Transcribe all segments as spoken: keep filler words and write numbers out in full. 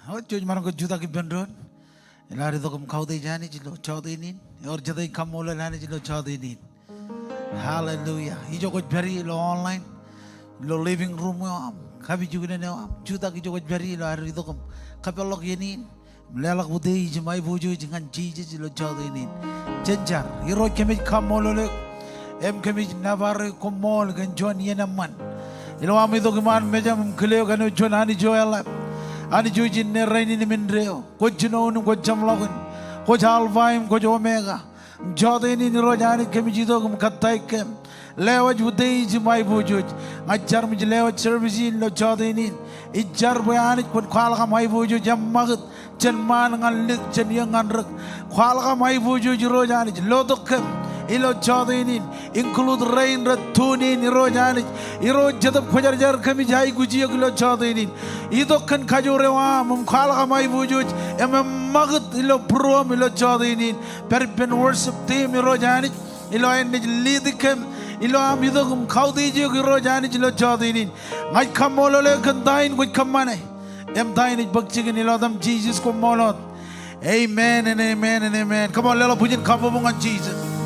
Eo, jej maroñ ke jutak ippān doon ilo ad itok im kautiej Anij ilo jọteen in. Ewōr jete ej kaṃṃoolol Anij ilo jọteen in? Hallelujah. Ijo kwōj pād ie ilo online, ilo living room eo aṃ, kapijuknen eo aṃ, jutak ijo kwōj pād ie ilo ad itok im kapeḷḷọk iien in im leḷọk utiej im aiboojoj ñan Jisōs ilo jọteen in. Jen jar. Irooj, kōmij kaṃṃoolol eok im kōmij nōbar eok, koṃṃool kōn juon iien eṃṃan ilo aṃ itok iṃaan mejaṃ im kile eok āinwōt juon Anij eo eḷap, Anij eo ej inne, rainin im indeeo. Kwōj jinoin im kwōj jeṃḷọkin. Kwōj Alpha im kwōj Omega. Im jọteen in Irooj Anij, kōmij itok im kōttāik kōm. Lewōj utiej im aiboojoj. Ña ij jar im ij lewōj service in ilo jọteen in. Ij jar bwe Anij kwōn kwaḷọk aṃ aiboojoj eṃṃakūt jān ṃaan ñan lik, jān iiō ñan rōk. Kwaḷọk aṃ aiboojoj Irooj Anij. Lotok kōm ilo jọteen in. Include rein rej tune in Irooj Anij. Irooj Jetōb Kwōjarjar, kōmij aikuj eok ilo jọteen in. Itok kōn kajoor eo aṃ im kwaḷọk aṃ aiboojoj im eṃṃakūt ilo būruōm ilo jọteen in. Pād ippān worship team Irooj Anij ilo aer naaj lead kōm ilo am itok im kautiej eok Irooj Anij ilo jọteen in. Ña ij kaṃṃoolol eok kōn ta in kwōj kōṃṃane im ta in ej bōk jikin, ilo etaṃ Jisōs, koṃṃool wōt. Amen and amen and amen. Come on, leḷọk bwijin kabbokbok ñan Jisōs.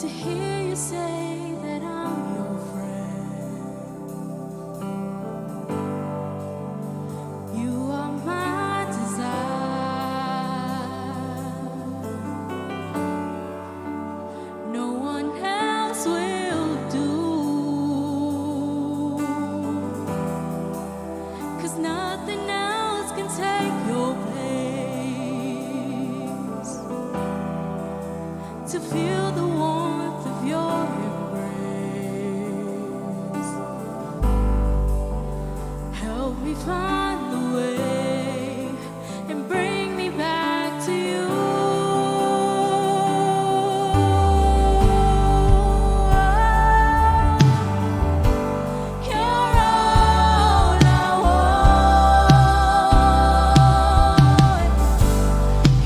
To hear you say that I'm your friend. You are my desire. No one else will do. 'Cause nothing else can take your place. To feel the warmth of your embrace. Help me find the way and bring me back to you. You're all I want.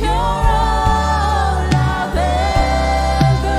You're all I've ever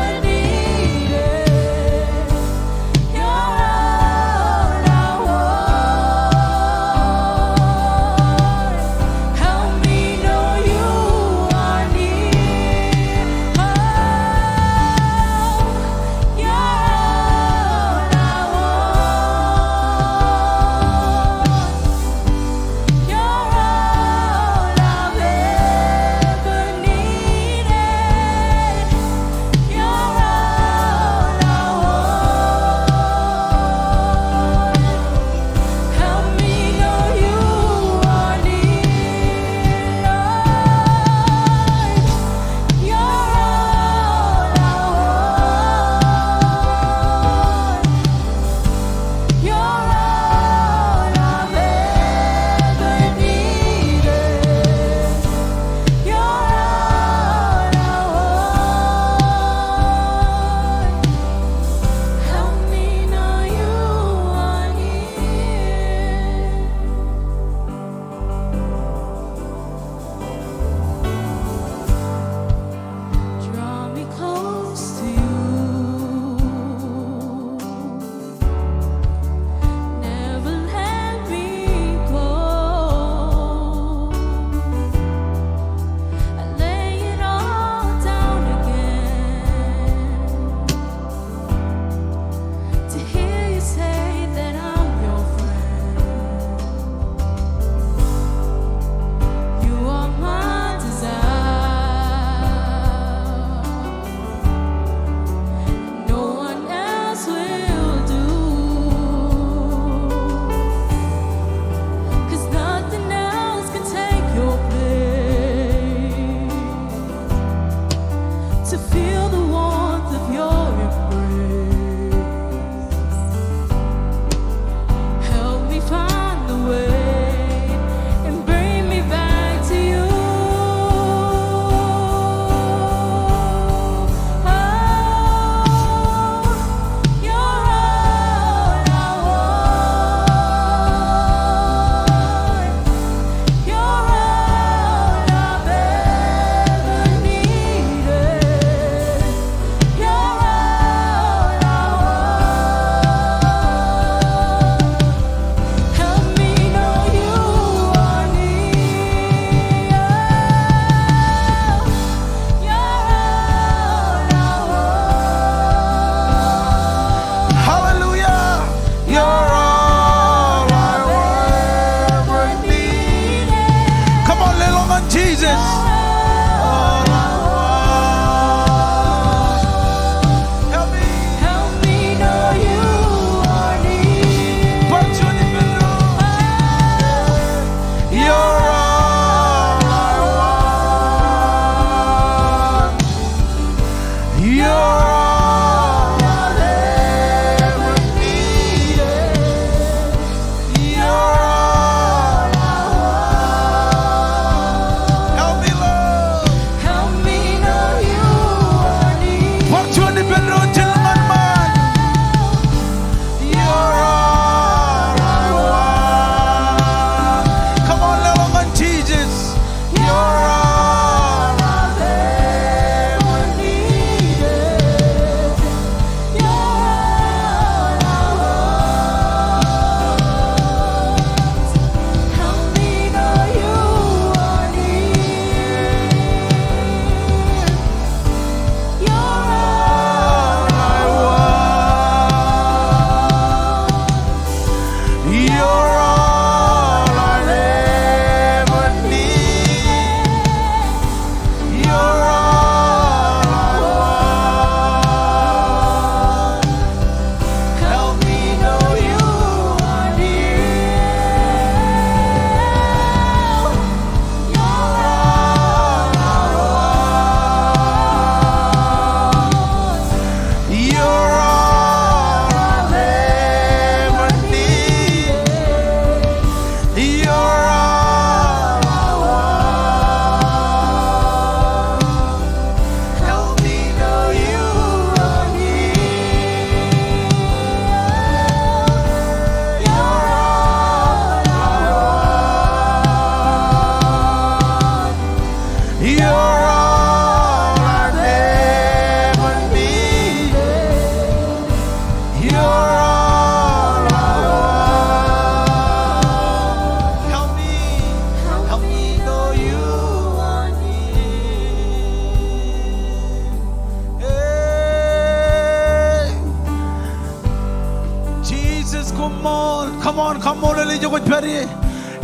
Come on, kaṃṃoolol Ijo kwōj pād ie.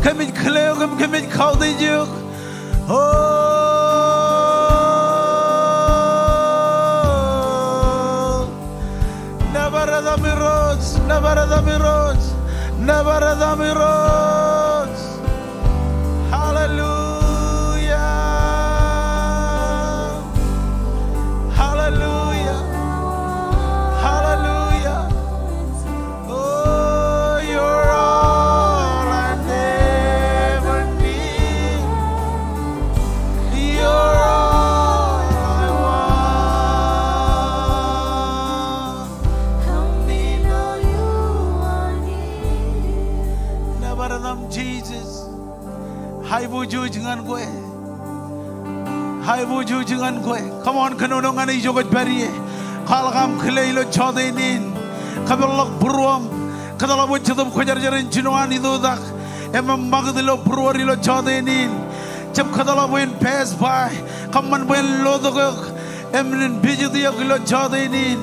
Kōmij kile eok im kōmij kautiej eok. O, nōbar etaṃ Irooj, nōbar etaṃ Irooj, nōbar etaṃ Irooj. Hallelujah. Hallelujah. Hallelujah. Oh, you're all I ever need. You're all I want. Help me know you are near. Nōbar etaṃ Jisōs. Aiboojoj ñan kwe. Aiboojoj ñan kwe. Come on, kōnono ñan Ijo kwōj pād ie. Kwaḷọk aṃ kile ilo jọteen in. Kōpeḷḷọk būruōṃ. Kōtḷọk bwe Jetōb Kwōjarjar en jino an itoitak im eṃṃakūt ilo būruod ilo jọteen in. Jab kōtḷọk bwe en pass by. Kōṃṃan bwe en lotok eok im en visit eok ilo jọteen in.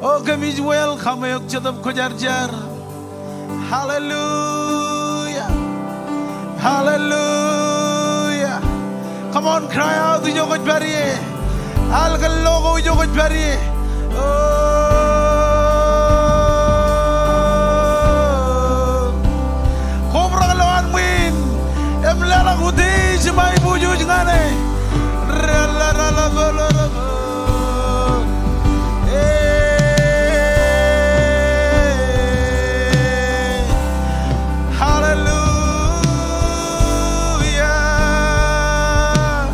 O, kōmij welcome eok Jetōb Kwōjarjar. Hallelujah. Hallelujah. Come on, cry out, Ijo kwōj pād ie. Al kōllo ko, Ijo kwōj pād ie. O, kobrak lowaan ṃwiin im leḷọk utiej im aiboojoj ñan e. Hallelujah.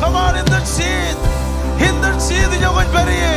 Come on, intercede. Intercede, Ijo kwōj pād ie.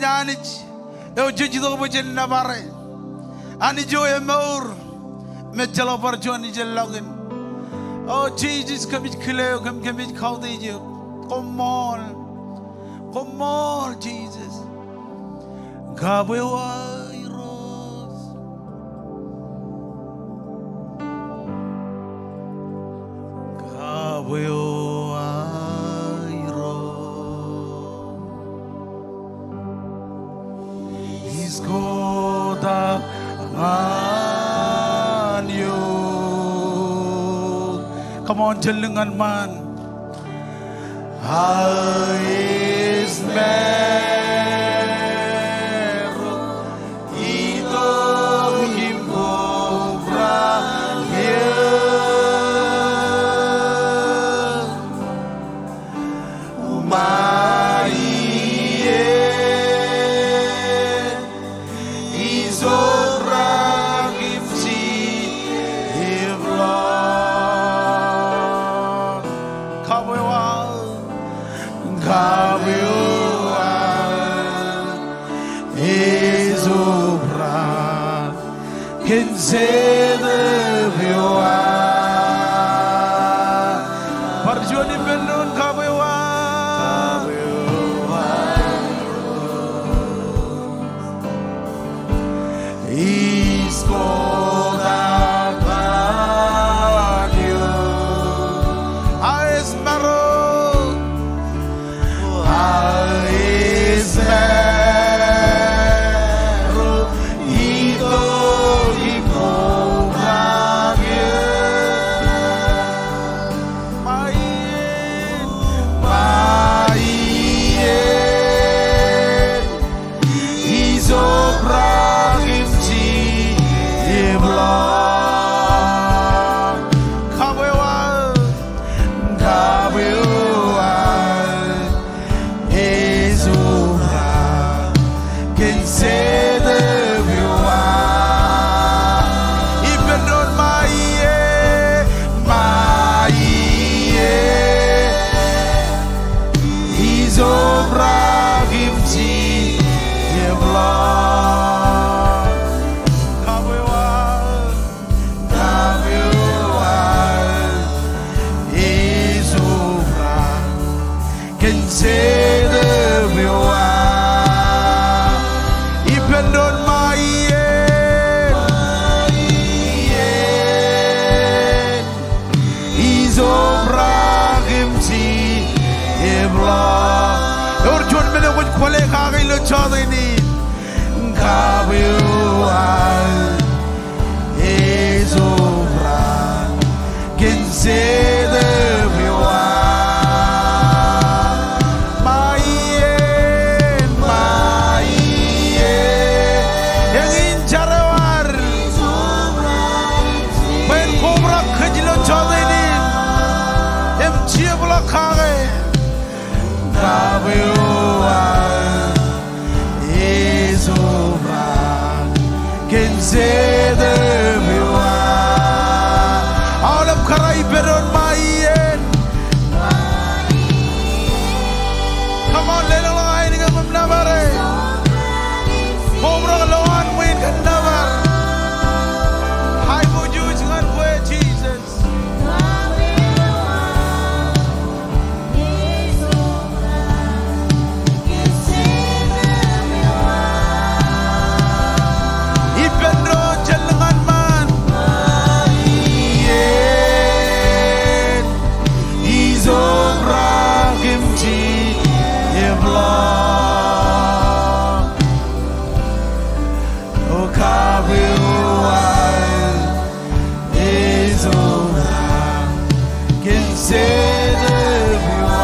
Anij eo jej itok bwe jen nōbar e. Anij eo emour im ejjeḷọk bar juon ijellọkin. O Jisōs, kōmij kile eok im kōmij kautiej eok. Koṃṃool. Koṃṃool Jisōs. Kabwe eo aō Irooj. Kabwe eo aō Irooj. Iskotak ñan eok. Come on, jen lōñ ñan ṃaan. Aō ej maro itok im kobrak eō. Ṃae iien ij obrak im jibḷọk. Kabwe eo aō. Kabwe eo aō. Ej obrak kōn Jetōb eo aō. Bar juon ippān doon, kabwe eo aō. Iskotak ñan eok. Aō ej maro. Aō ej maro itok im kobrak eō. Ṃae iien. Ṃae iien. Ij obrak im jibḷọk. Kabwe eo aō. Kabwe eo aō. Ej obrak kōn Jetōb eo aō. Ippān doon, ṃae iien. Ṃae iien. Ij obrak im jibḷọk. Kabwe eo aō. Kabwe eo aō. Ej obrak kōn Jetōb eo aō. Ippān doon, ṃae iien. Ij obrak im jibḷọk. Ewōr juon men eo kwōj kwōle kake ilo jọteen in. Kabwe eo aō. Ej obrak kōn Jetōb eo aō. Ṃae iien, ṃae iien. Eñin jar eo ad bwe en kobrak kōj ilo jọteen in im jibḷọk kake. Kabwe eo aō. Ej obrak kōn Jetōb eo aō. Aolep kōrā ippān doon, ṃae iien. Come on, lelōñḷọk ainikiōṃ im nōbar e. Kobrak lowaan ṃwiin kōn nōbar. Aiboojoj ñan kwe Jisōs. Ippān doon, jen lōñ ñan ṃaan. Ij obrak im jibḷọk. O kabwe eo aō. Ej obrak kōn Jetōb eo aō.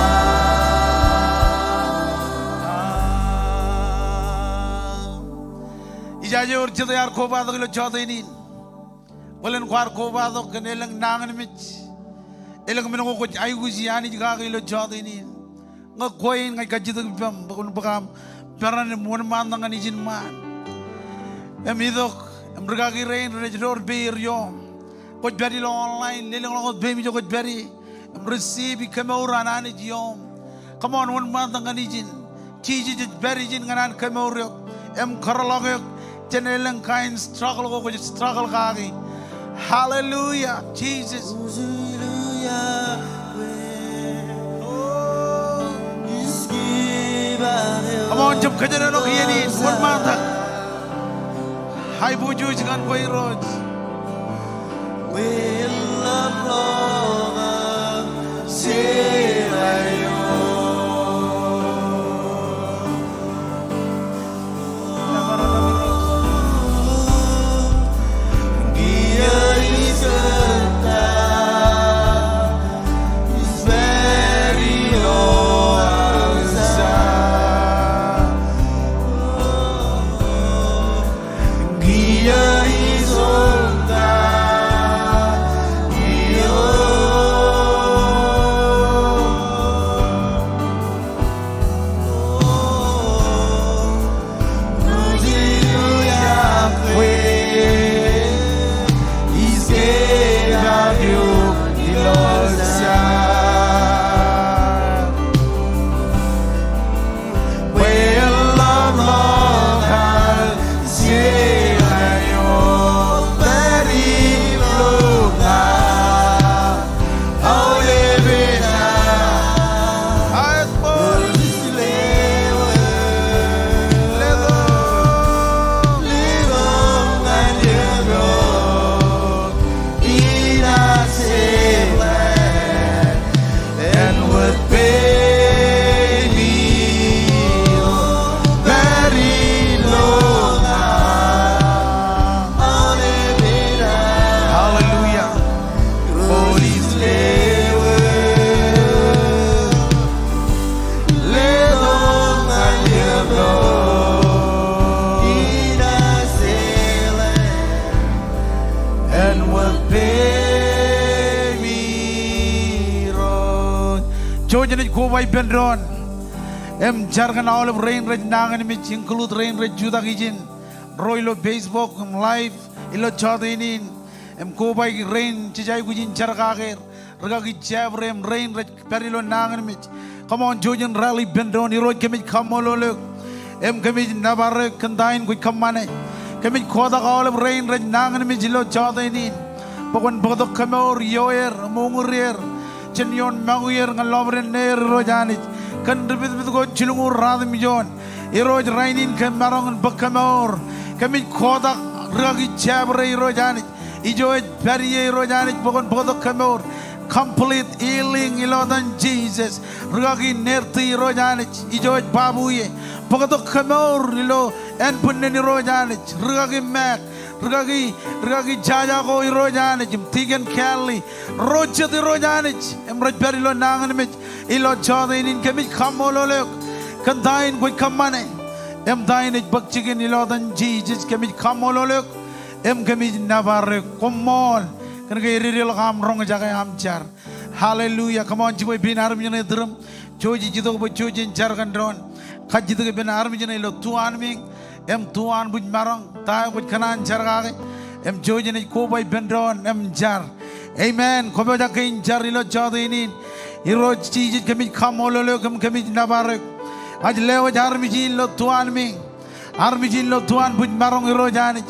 Ijaje ewōr jete ear kobatok ilo jọteen in. Bōlen kwaar kobatok kōn elōñ nañinmej. Elōñ men ko kwōj aikuji Anij kake ilo jọteen in. Ñe kwe in ña ij kajjitōk ippaṃ bwe kwōn bōk aṃ peran im wōnṃaantak ñan ijin ṃaan. Im itok im rikaki rein renaaj door pay er ioṃ. Kwōj pād ilo online, lelōñḷọk wōt peiṃ ijo kwōj pād ie im receive i kemour an Anij ioṃ. Come on, wōnṃaantak ñan ijin. Jisōs ej pād ijin ñan an kemour eok im kōtḷọk eok jān elōñ kain struggle ko kwōj struggle kaki. Hallelujah, Jesus. Come on, jab kōjenolọk iien in, wōnṃaantak. Aiboojoj ñan kwe Irooj. Hallelujah. Jouj jenaaj koba ippān doon im jar kōn aolep rein rej nañinmej, include rein rej jutak ijin, ro ilo Facebook im live ilo jọteen in, im kobaik rein jej aikuj in jar kake er, rikaki jabdewōt im rein rej pād ilo nañinmej. Come on, jouj im rally ippān doon. Irooj, kōmij kaṃṃoolol eok im kōmij nōbar eok kōn ta in kwōj kōṃṃane. Kōmij kotak aolep rein rej nañinmej ilo jọteen in bwe kwōn bōktok kemour, ioer im uñūr er jān ioon ṃōñā er ñan lọpiden neer, Irooj Anij, kōn dipitpit ko jilñuul ruatimjuon. Irooj, rainin kōm maroñ in bōk kemour. Kōmij kotak rikaki jabdewōt, Irooj Anij, ijo ej pād ie, Irooj Anij, bwe kwōn bōktok kemour. Complete healing ilo etan Jisōs. Rikaki nerti, Irooj Anij, ijo ej babu ie. Bōktok kemour ilo ānbwinnin, Irooj Anij. Rikaki Mek, rikaki, rikaki jaja ko, Irooj Anij, im Deacon Kelly. Ro jet, Irooj Anij, im rej pād ilo nañinmej ilo jọteen in. Kōmij kaṃṃoolol eok kōn ta in kwōj kōṃṃane im ta in ej bōk jikin. Ilo etan Jisōs kōmij kaṃṃoolol eok im kōmij nōbar eok. Koṃṃool kōn ke ededeḷọk aṃ roñjake aṃ jar. Hallelujah. Come on, jibwe pein armej ṇe turuṃ. Jouj ej itok bwe jouj jen jar kōn doon. Kajjitōk ippān armej ṇe ilo tuanmiiñ im tuanbwijmaroñ, ta eo kwōj kōṇaan jar kake, im jouj jenaaj koba ippān doon im jar. Amen. Kwōpojak kein jar ilo jọteen in. Irooj Jisōs, kōmij kaṃṃoolol eok im kōmij nōbar eok. Ij lewōj armej in ilo tuanmiiñ, armej in ilo tuanbwijmaroñ, Irooj Anij.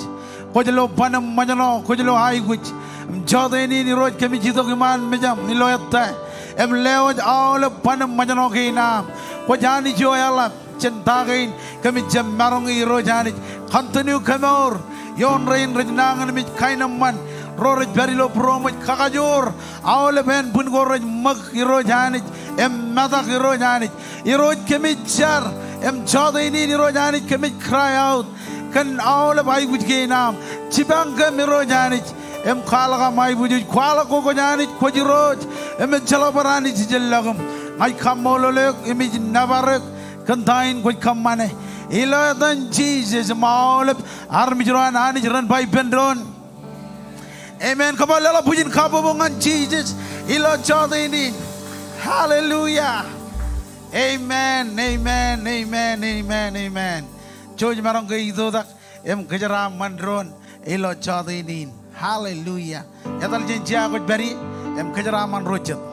Kwōj lo ban im ṃōjṇọ, kwōj lo aikuj. Im jọteen in, Irooj, kōmij itok iṃaan mejaṃ ilo ettā im lewōj aolep ban im ṃōjṇọ kein aṃ. Kwōj Anij eo eḷap jān ta kein kōmij jab maroñi, Irooj Anij. Continue kemour ioon rein rej nañinmej, kaenōṃṃan ro rej pād ilo būroṃōj, kakajoor aolep ānbwin ko rej ṃōk, Irooj Anij, im metak, Irooj Anij. Irooj, kōmij jar im jọteen in, Irooj Anij, kōmij cry out kōn aolep aikuj kein aṃ. Jipañ kōm, Irooj Anij, im kwaḷọk aṃ aiboojoj. Kwaḷọk ko kwōj Anij, kwōj Irooj, im ejjeḷọk bar anij ijellọkūṃ. Ña ij kaṃṃoolol eok im ij nōbar eok kōn ta in kwōj kōṃṃane. Ilo etan Jisōs, im aolep armej ro an Anij ren ba ippān doon, amen. Come on, leḷọk bwijin kabbokbok ñan Jisōs ilo jọteen in. Hallelujah. Amen, amen, amen, amen, amen. Jouj maroñ ke itoitak im kōjeraaṃṃan doon ilo jọteen in. Hallelujah. Etal jān jea kwōj pād ie im kōjeraaṃṃan ro jet.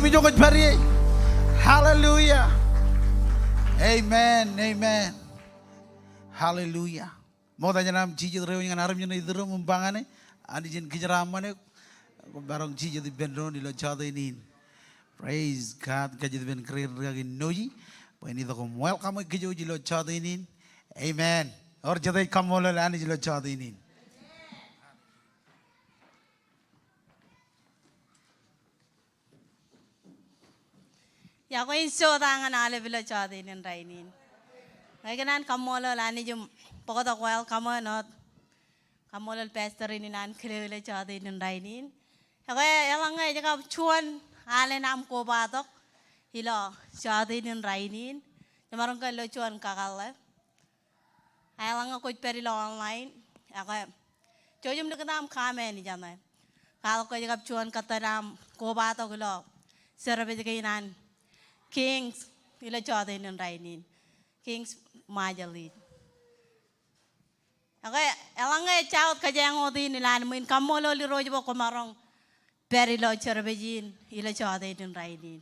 Ijo kwōj pād ie. Hallelujah. Amen. Amen. Hallelujah. Ṃokta jān aṃ jijet reiwōj ñan armej ṇe iturūṃ im ba ñane, Anij en kōjeraaṃṃan eok. Kwōn maroñ jijet ippān doon ilo jọteen in. Praise God. Kajjitōk ippān kōrā in rikaki Noji bwe en itok im welcome e kōj ilo jọteen in. Amen. Ewōr jete ej kaṃṃoolol Anij ilo jọteen in? Iọkwe in jota ñan aolep ilo jọteen in rainin. Ña ikōṇaan kaṃṃoolol Anij im bōktok welcome ṇe wōt. Kaṃṃoolol pastor in an kile ilo jọteen in rainin. Iọkwe eḷaññe ej kab juon alen aṃ kobatok ilo jọteen in rainin, jemaroñ ke lo juon kakōḷḷe. Eḷaññe kwōj pād ilo online, ak jouj im likūt aṃ comment jān e. Kwaḷọk ke ej kab juon kōttan aṃ kobatok ilo service kein an Kings ilo jọteen in rainin. Kings Ṃajeḷ in. Ak eḷaññe ejja wōt kōjeañ wōt in ilowaan ṃwiin, kaṃṃoolol Irooj bwe kwōmaroñ pād ilo service in ilo jọteen in rainin.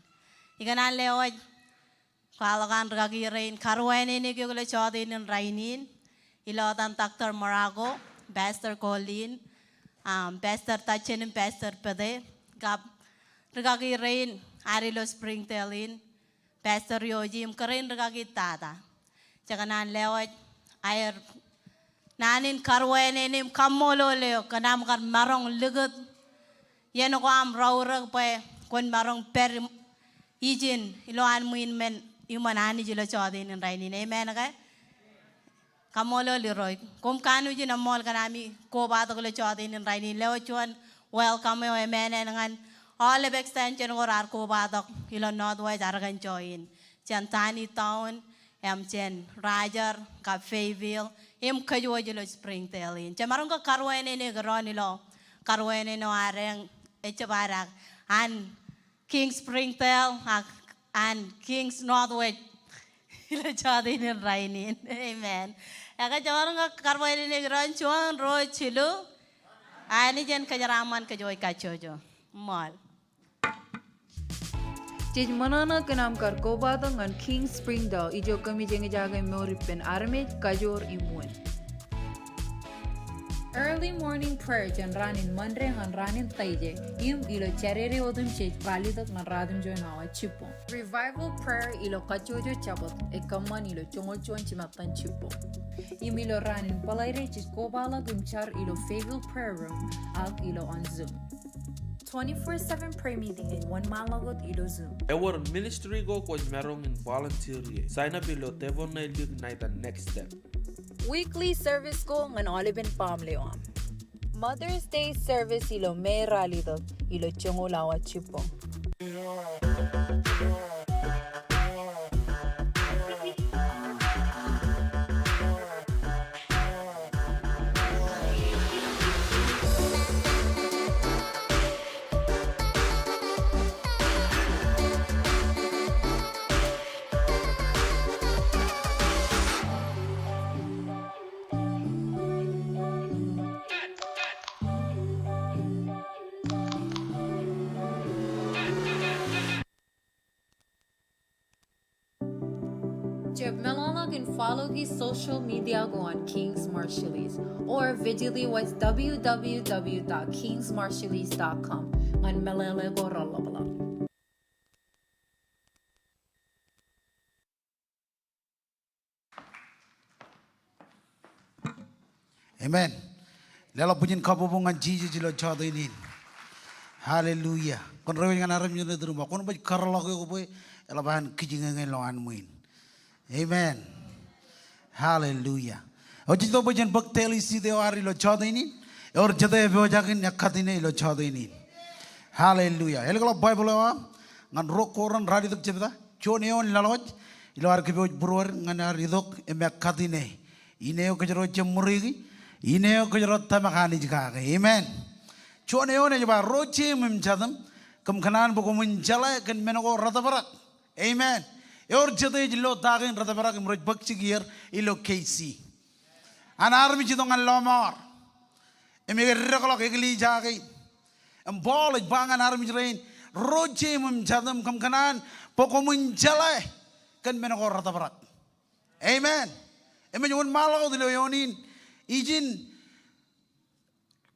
Ikōṇaan lewōj kwaḷọk an rikaki rein karuwainene eok ilo jọteen in rainin. Ilo etan Doctor Morocco, Pastor Colin, um, Pastor Tajen im Pastor Pete, kab rikaki rein ad ilo Springdale in, Pastor Yoji im kōrā in rikaki tata. Jekōṇaan lewōj aer naan in karuwainene im kaṃṃoolol eok kōn aṃ kar maroñ likūt iien ko aṃ rourōk bwe kwōn maroñ pād im ijin ilowaan ṃwiin men iṃōn Anij ilo jọteen in rainin. Amen ke? Kaṃṃoolol Irooj. Koṃ kanooj in eṃṃool kōn ami kobatok ilo jọteen in rainin. Lewōj juon welcome eo emānān ñan aolep extension ko raar kobatok ilo Northwest Arkansas in. Jān Taneytown, im jān Rogers, kab Fayetteville, im kōj wōj ilo Springdale in. Jemaroñ ke karuwainene kōn doon ilo karuwainene eo ad eñ ejjab adak an Kings Springdale ak an Kings Northwest ilo jọteen in rainin. Amen. Ak jemaroñ ke karuwainene kōn doon, juon, ruo, jilu. Anij en kōjeraaṃṃan kōj wōj kajjojo. Ṃool. Jej ṃōṇōṇō kōn aṃ kar kobatok ñan Kings Springdale, ijo kōmij eñjake mour ippān armej, kajoor im wūn. Early morning prayer jān raan in Ṃande ñan raan in Taijeḷ, im ilo Jādede otemjej ralitōk ñan ratimjuon awa jibboñ. Revival prayer ilo kajjojo Jabōt, ekkōṃṃan ilo joñoul juon jimattan jibboñ. Im ilo raan in Bōḷaide jej kobaḷọk im jar ilo Fayetteville prayer room ak ilo on Zoom. Twenty-four seven prayer meeting ej wōnṃaanḷọk wōt ilo Zoom. Ewōr ministry ko kwōj maroñ in volunteer ie. Sign up ilo tebōḷ ṇe ḷọk ṇa etan Next Step. Weekly service ko ñan aolepen baaṃle eo aṃ. Mother's Day service ilo May ralitōk ilo joñoul awa jibboñ. Jab meḷọkḷọk in follow e social media ko an Kings Marshallese, or visit e website W W W dot kings marshallese dot com ñan meḷeḷe ko reḷapḷọk. Amen. Leḷọk bwijin kabbokbok ñan Jisōs ilo jọteen in. Hallelujah. Kwōn reiwōj ñan armej ṇe iturūṃ, kwōn baj kōrḷọk eok bwe eḷap an kijiñ eñin ilowaan ṃwiin. Amen. Hallelujah. Eo jej itok bwe jen bōk daily seed eo ad ilo jọteen in. Ewōr jete epojak in ekkatine ilo jọteen in. Hallelujah. Ālōkḷọk Baibōḷ eo aṃ ñan Ruo Korint ralitōk jebta juon eoon laḷwōj, ilo ad kōpooj būruod ñan ad itok im ekkatine. Ine eo kōjro jab ṃuriiki, ine eo kōjro tōmak Anij kake. Amen. Juon eoon ej ba, ro jeiṃ im jatūṃ, kōm kōṇaan bwe koṃwin jeḷā kōn men ko retōprak. Amen. Ewōr jete ej lo ta kein retōprak im rej bōk jikier ilo K C. An armej itok ñan lọmọọr im eddekḷọk eklejia kein. Im Paul ej ba ñan armej rein, ro jeim im jatūṃ kōm kōṇaan bwe koṃwin jeḷā kōn men ko retōprak. Amen. Im ej wōnṃaanḷọk wōt ilo eoon in, ijin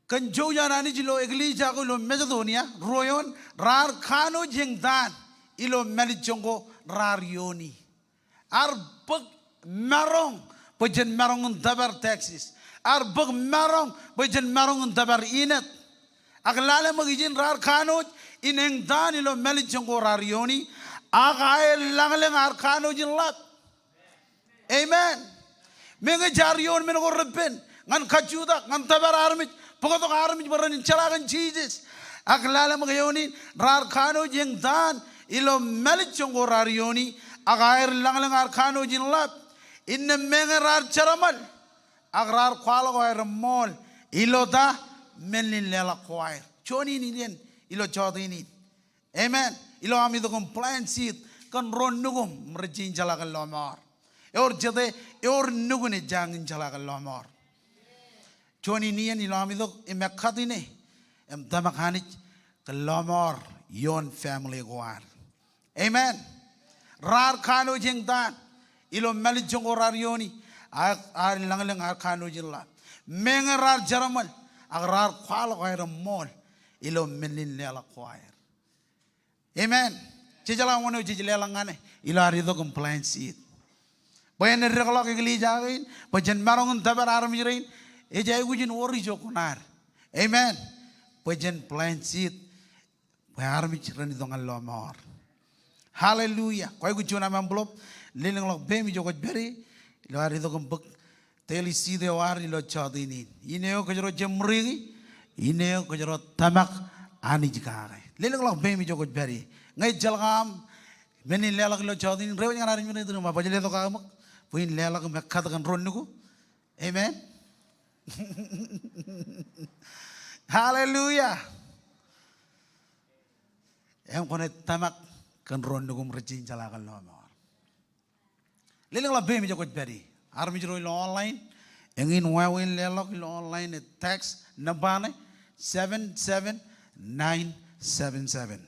kōn jouj an Anij ilo eklejia ko ilo Masedonia, ruo eoon, raar kanooj eñtaan ilo mālejjoñ ko raar iiooni. Ear bōk maroñ bwe jen maroñ in tōpar taxes. Ear bōk maroñ bwe jen maroñ in tōpar inōt. Ak lale ṃōk ijin raar kanooj in eñtaan ilo mālejjoñ ko raar iiooni, ak aer lañlōñ ear kanooj in ḷap. Amen. Meñe jaar iioon men ko repen ñan kajutak, ñan tōpar armej, bōktok armej bwe ren jeḷā kōn Jisōs. Ak lale ṃōk eoon in raar kanooj eñtaan ilo mālejjoñ ko raar iiooni, ak aer lañlōñ ear kanooj in ḷap. Innām meñe raar jeraṃōl, ak raar kwaḷọk aer eṃṃool ilo ta? Men in leḷọk ko aer. Juon in iien ilo jọteen in. Amen. Ilo am itok im plant seed kōn ro nukum im rej jañin jeḷā kōn lọmọọr. Ewōr jete, ewōr nukun ej jañin jeḷā kōn lọmọọr. Juon in iien ilo am itok im ekkatine im tōmak Anij kōn lọmọọr ioon family ko ad. Amen. Raar kanooj eñtaan ilo mālejjoñ ko raar iiooni, ak aer lañlōñ ear kanooj in ḷap. Meñe raar jeraṃōl, ak raar kwaḷọk aer eṃṃool ilo men in leḷọk ko aer. Amen. Jej jeḷā wōn eo jej leḷọk ñan e ilo ad itok im plant seed? Bwe en eddekḷọk eklejia kein bwe jen maroñ in tōpar armej rein, ej aikuj in wōr ijo kuṇaad. Amen. Bwe jen plant seed bwe armej ren itok ñan lọmọọr. Hallelujah. Kwōj aikuj juon aṃ envelope, lelōñḷọk peiṃ ijo kwōj pād ie ilo ad itok im bōk daily seed eo ad ilo jọteen in. Ine eo kōjro jab ṃōriki, ine eo kōjro tōmak Anij kake. Lelōñḷọk peiṃ ijo kwōj pād ie. Ñe ejjeḷọk aṃ men in leḷọk ilo jọteen in, reiwōj ñan armej rein im ba, baj letok aṃōk bwe in leḷọk im ekkat kōn ro nuku. Amen. Hallelujah. Im kwōnaaj tōmak kōn ro nukum rej jañin jeḷā kōn lọmọọr. Lelōñḷọk peiṃ ijo kwōj pād ie. Armej ro ilo online, eñin wāween leḷọk ilo online, e text nōṃba ṇe, seven seven nine seven seven.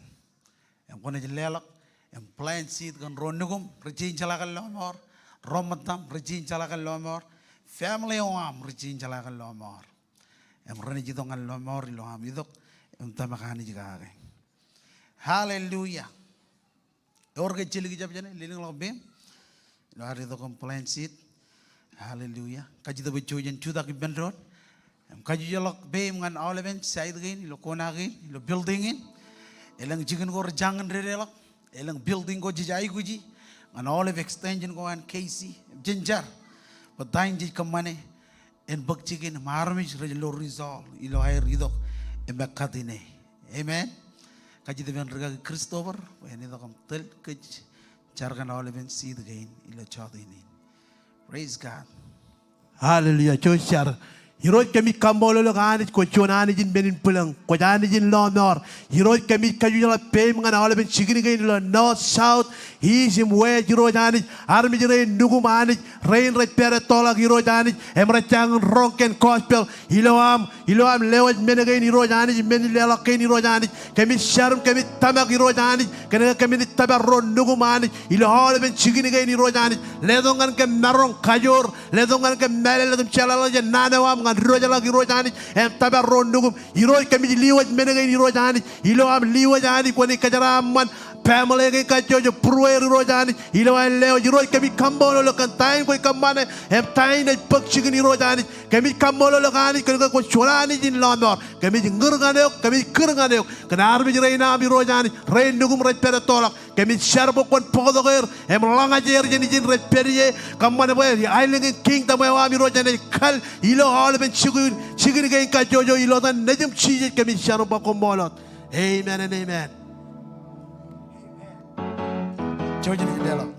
Im kwōnaaj leḷọk im plant seed kōn ro nukum rej jañin jeḷā kōn lọmọọr, ro ṃōttaṃ rej jañin jeḷā kōn lọmọọr, family eo aṃ rej jañin jeḷā kōn lọmọọr. Im renaaj itok ñan lọmọọr ilo am itok im tōmak Anij kake. Hallelujah. Ewōr ke ej jelōk ijab jāne? Lelōñḷọk peiṃ ilo ad itok im plant seed. Hallelujah. Kajjitōk bwe jej jutak ippān doon im kajjitōk peiṃ ñan aolepen side kein ilo kona kein ilo building in. Elōñ jikin ko rejañin dedeḷọk. Elōñ building ko jej aikuji ñan aolep extension ko an K C. Im jen jar bwe ta in jej kōṃṃane en bōk jikin im armej rej lo result ilo aer itok im ekkatine. Amen. Kajjitōk ippān rikaki Christopher bwe en itok im tōl kōj jar kōn aolepen seed kein ilo jọteen in. Praise God. Hallelujah. Jouj jar. Irooj kōmij kaṃṃoolol eok Anij, kwōj juon Anij in men in bwilōñ. Kwōj Anij in lọmọọr. Irooj kōmij kajujuḷ peiṃ ñan aolepen jikin kein ilo north, south, east im west, Irooj Anij. Armej rein nukum Anij, rein rej pād ettoḷọk Irooj Anij, im rej jañin roñ kōn gospel ilo aṃ, ilo aṃ lewōj men kein Irooj Anij, men in leḷọk kein Irooj Anij. Kōmij jar im kōmij tōmak Irooj Anij, kōnke kōmij tōpar ro nukum Anij ilo aolepen jikin kein Irooj Anij. Letok ñan kōm maroñ, kajoor, letok ñan kōm mālōtlōt im jeḷāḷọkjeṇ naan eo aṃ ñan diwōjḷọk Irooj Anij, im tōpar ro nukum. Irooj kōmij diwōj men kein Irooj Anij, ilo aṃ diwōj Anij kwōnaaj kōjeraaṃṃan family kein kajjojo būrueir Irooj Anij, ilo aer lewōj. Irooj kōmij kaṃṃoolol eok kōn ta in kwōj kōṃṃane, im ta in ej bōk jikin Irooj Anij. Kōmij kaṃṃoolol eok Anij kōnke kwōj juon Anij in lọmọọr. Kōmij ñūr ñan eok, kōmij kūr ñan eok kōn armej rein aṃ Irooj Anij, rein nukum rej pād ettoḷọk. Kōmij jar bwe kwōn bōktok er im ḷōñajeer jān ijin rej pād ie, kōṃṃan bwe aelōñ in kingdom eo aṃ Irooj enaaj kal ilo aolepen jikin, jikin kein kajjojo ilo etan Nejiṃ Jisōs kōmij jar im ba koṃṃool wōt. Amen and amen. Jouj im leḷọk.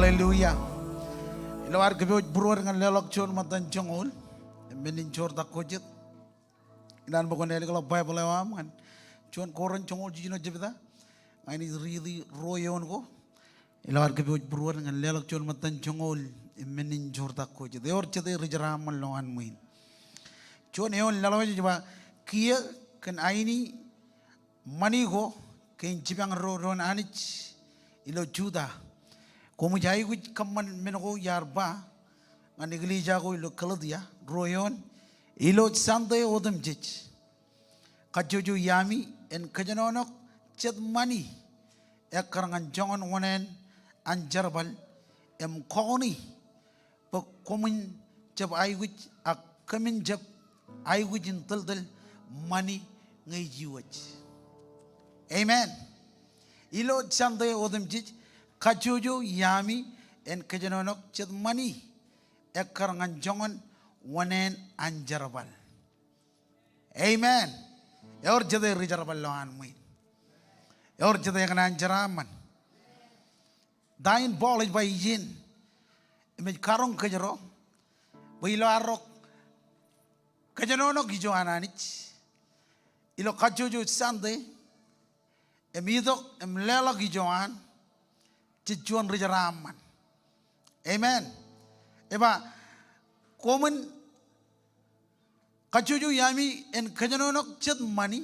Hallelujah. Ilo ad kōpooj būruod ñan leḷọk juon ṃōttan joñoul im men in joortak ko jet, ikōṇaan bwe kwōn ālikḷọk Baibōḷ eo aṃ ñan Juon Korint joñoul jiljino jebta. Ña inaaj riiti ruo eoon ko ilo ad kōpooj būruod ñan leḷọk juon ṃōttan joñoul im men in joortak ko jet. Ewōr jete ri jeraaṃṃan ilowaan ṃwiin. Juon eoon laḷwōj ej ba, kiiō kōn aini ṃani ko kein jipañ doon Anij ilo Juda, koṃij aikuj kōṃṃan men ko iar ba ñan eklejia ko ilo Galetia, ruo eoon, ilo Sunday otemjej. Kajjojo iaami en kōjenolọk jet ṃani ekkar ñan joñan oṇāān an jerbal im kọkoṇi bwe koṃwin jab aikuj ak kōmin jab aikuj in tōltōl ṃani ñe ij iwōj. Amen. Ilo Sunday otemjej, kajjojo iaami en kōjenolọk jet ṃani ekkar ñan joñan oṇāān an jerbal. Amen. Ewōr jete ri jerbal ilowaan ṃwiin? Ewōr jete ekōṇaan jeraaṃṃan? Ta in Paul ej ba ijin im ej karoñ kōjro bwe ilo arro kōjenolọk ijo an Anij ilo kajjojo Sunday im itok im leḷọk ijo an, jej juon ri jeraaṃṃan. Amen. Ej ba, koṃwin kajjojo iaami en kōjenolọk jet ṃani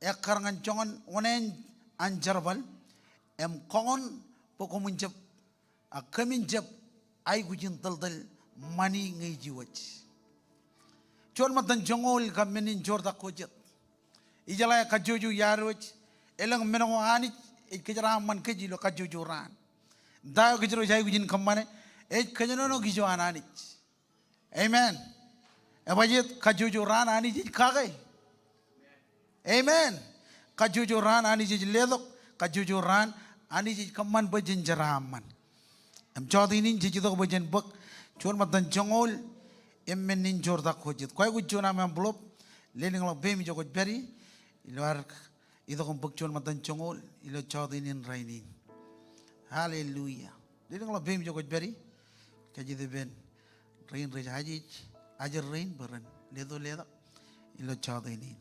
ekkar ñan joñan oṇāān an jerbal im kọkoṇ bwe koṃwin jab ak kōmin jab aikuj in tōltōl ṃani ñe ij iwōj. Juon ṃōttan joñoul kab men in joortak ko jet. Ijeḷā kajjojo iaad wōj, elōñ men ko Anij ej kōjeraaṃṃan kōj ilo kajjojo raan. Ta eo kōjro ej aikuj in kōṃṃane? Ej kōjenolọk ijo an Anij. Amen. Ebajeet? Kajjojo raan Anij ej kake. Amen. Kajjojo raan Anij ej letok. Kajjojo raan Anij ej kōṃṃan bwe jen jeraaṃṃan. Im jọteen in jej itok bwe jen bōk juon ṃōttan joñoul im men in joortak ko jet. Kwōj aikuj juon aṃ envelope, lelōñḷọk peiṃ ijo kwōj pād ie ilo ad itok im bōk juon ṃōttan joñoul ilo jọteen in rainin. Hallelujah. Lelōñḷọk peiṃ ijo kwōj pād ie. Kajjitōk ippān rein rej ajej, ajej rein bwe ren leto letak ilo jọteen in.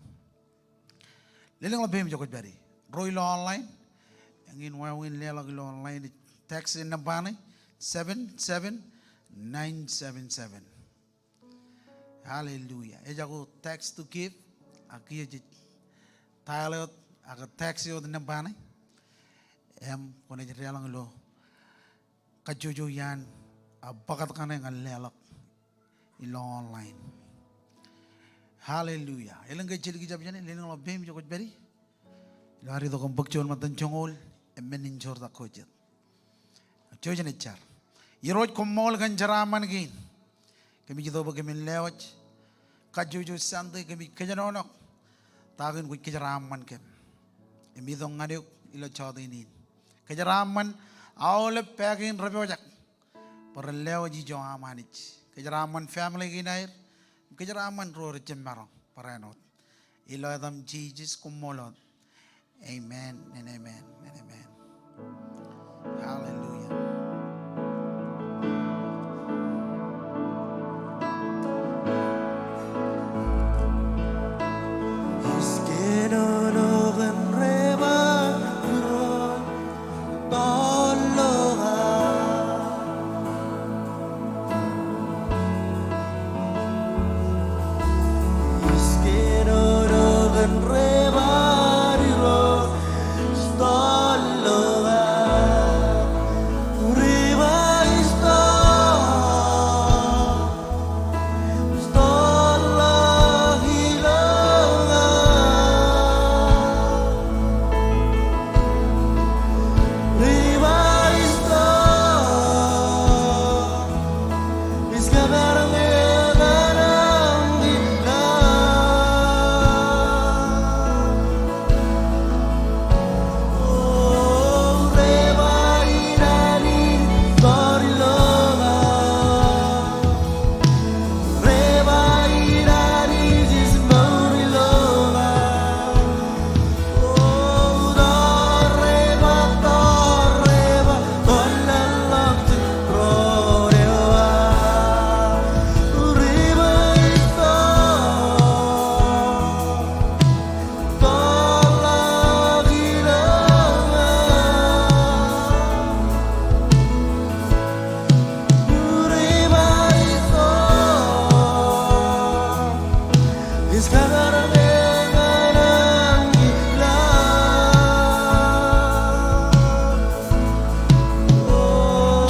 Lelōñḷọk peiṃ ijo kwōj pād ie. Ro ilo online, eñin wāween leḷọk ilo online, text e nōṃba ṇe, seven seven nine seven seven. Hallelujah. Ejako text to give, ak kiiō jej dial e wōt, ak text e wōt nōṃba ṇe. Im kwōnaaj deḷọñ ilo kajjojo iaan, a, bōktok kaṇe ñan leḷọk ilo online. Hallelujah. Elōñ ke ej jelkijjab jāne? Lelōñḷọk peiṃ ijo kwōj pād ie ilo ad itok im bōk juon ṃōttan joñoul im men in joortak ko jet. Jouj im jar. Irooj, koṃṃool kōn jeraaṃṃan kein. Kōmij itok bwe kōmin lewōj kajjojo Sunday, kōmij kōjenolọk ta kein kwōj kōjeraaṃṃan kōm im itok ñan eok ilo jọteen in. Kōjeraaṃṃan aolep pā kein repojak bwe ren lewōj ijo aṃ Anij. Kōjeraaṃṃan family kein aer. Kōjeraaṃṃan ro rej jab maroñ barāinwōt. Ilo etaṃ Jisōs, koṃṃool wōt. Amen and amen and amen. Hallelujah.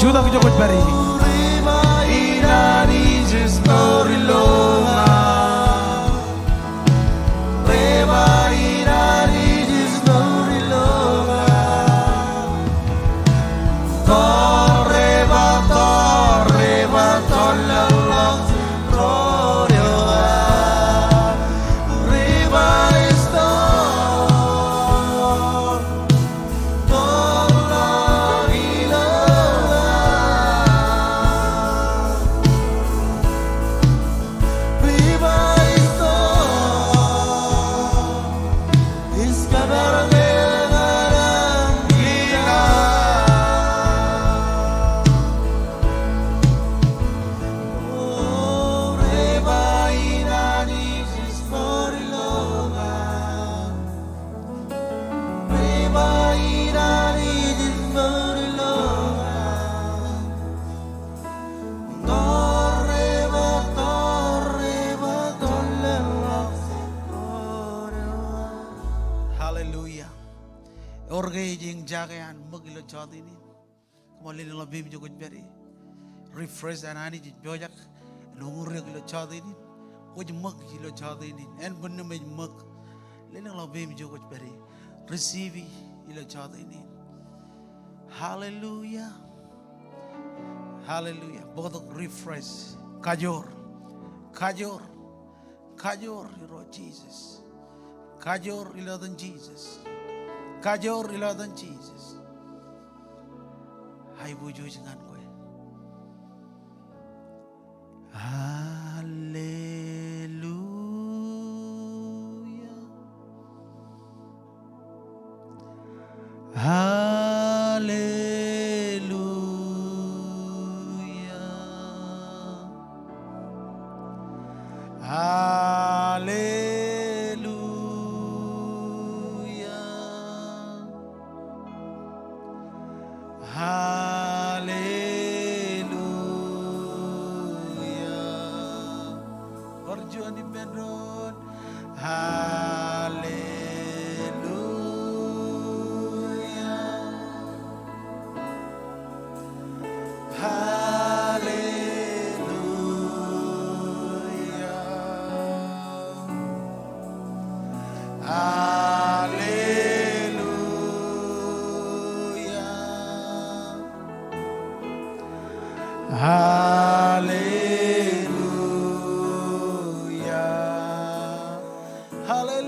Jutak ijo kwōj pād ie. Hallelujah. Ewōr ke ej eñjake an ṃōk ilo jota in in? Come on, lelōñḷọk peiṃ ijo kwōj pād ie. Refresh an Anij ej pojak en uñūr eok ilo jota in in. Kwōj ṃōk ilo jota in in. En bōd ṇe im ej ṃōk. Lelōñḷọk peiṃ ijo kwōj pād ie. Receive ilo jota in in. Hallelujah. Hallelujah. Bōktok refresh. Kajoor. Kajoor. Kajoor Irooj Jisōs. Kajoor ilo etan Jisōs. Kajoor ilo etan Jisōs. Aiboojoj ñan kwe. Hallelujah. Hallelujah. Hallelujah. Hallelujah. Bar juon ippān doon. Hallelujah. Hallelujah. Hallelujah. Hallelujah. Hallelujah.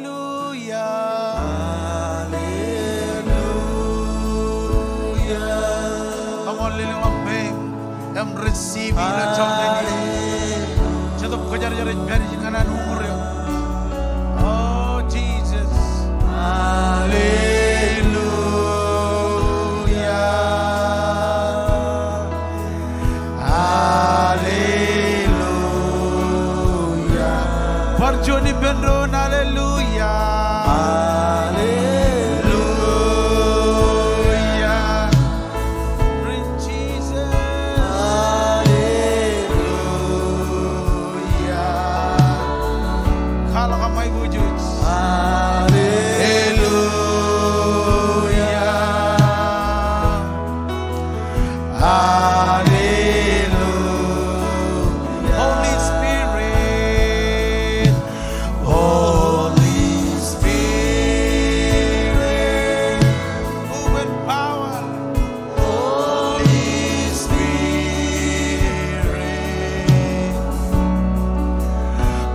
Come on, lelōñḷọk peiṃ im receive ilo jota in. Jetōb Kwōjarjar ej pād ijin ñan an uñūr eok. Oh, Jesus. Hallelujah. Hallelujah. Bar juon ippān doon, hallelujah. Hallelujah. Praise Jesus. Hallelujah. Kwaḷọk aṃ aiboojoj. Hallelujah. Hallelujah. Holy Spirit. Holy Spirit. Move in power. Holy Spirit.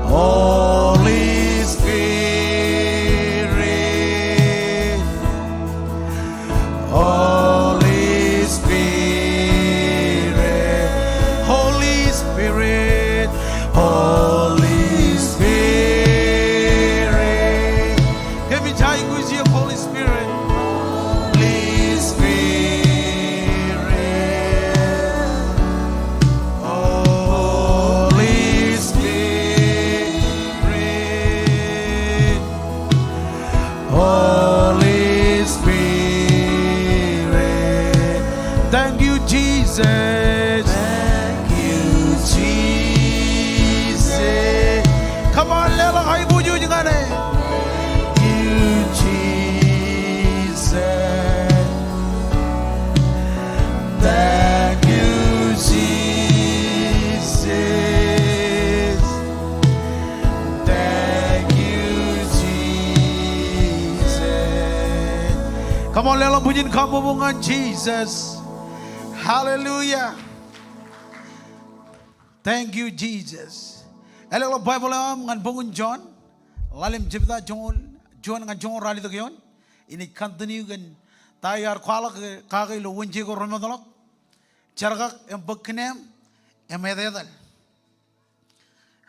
Holy Spirit. Come on, leḷọk bwijin kabbokbok ñan Jisōs. Hallelujah. Thank you, Jesus. Ālọk ḷọk Baibōḷ eo aṃ ñan bok in Jon, ḷalem jebta joñoul, juon ñan joñoul ralitōk eoon. Inaaj continue kōn ta eo iar kwaḷọk kake ilo Wōnje ko remootḷọk. Jerkak im bōk kineem im etetal.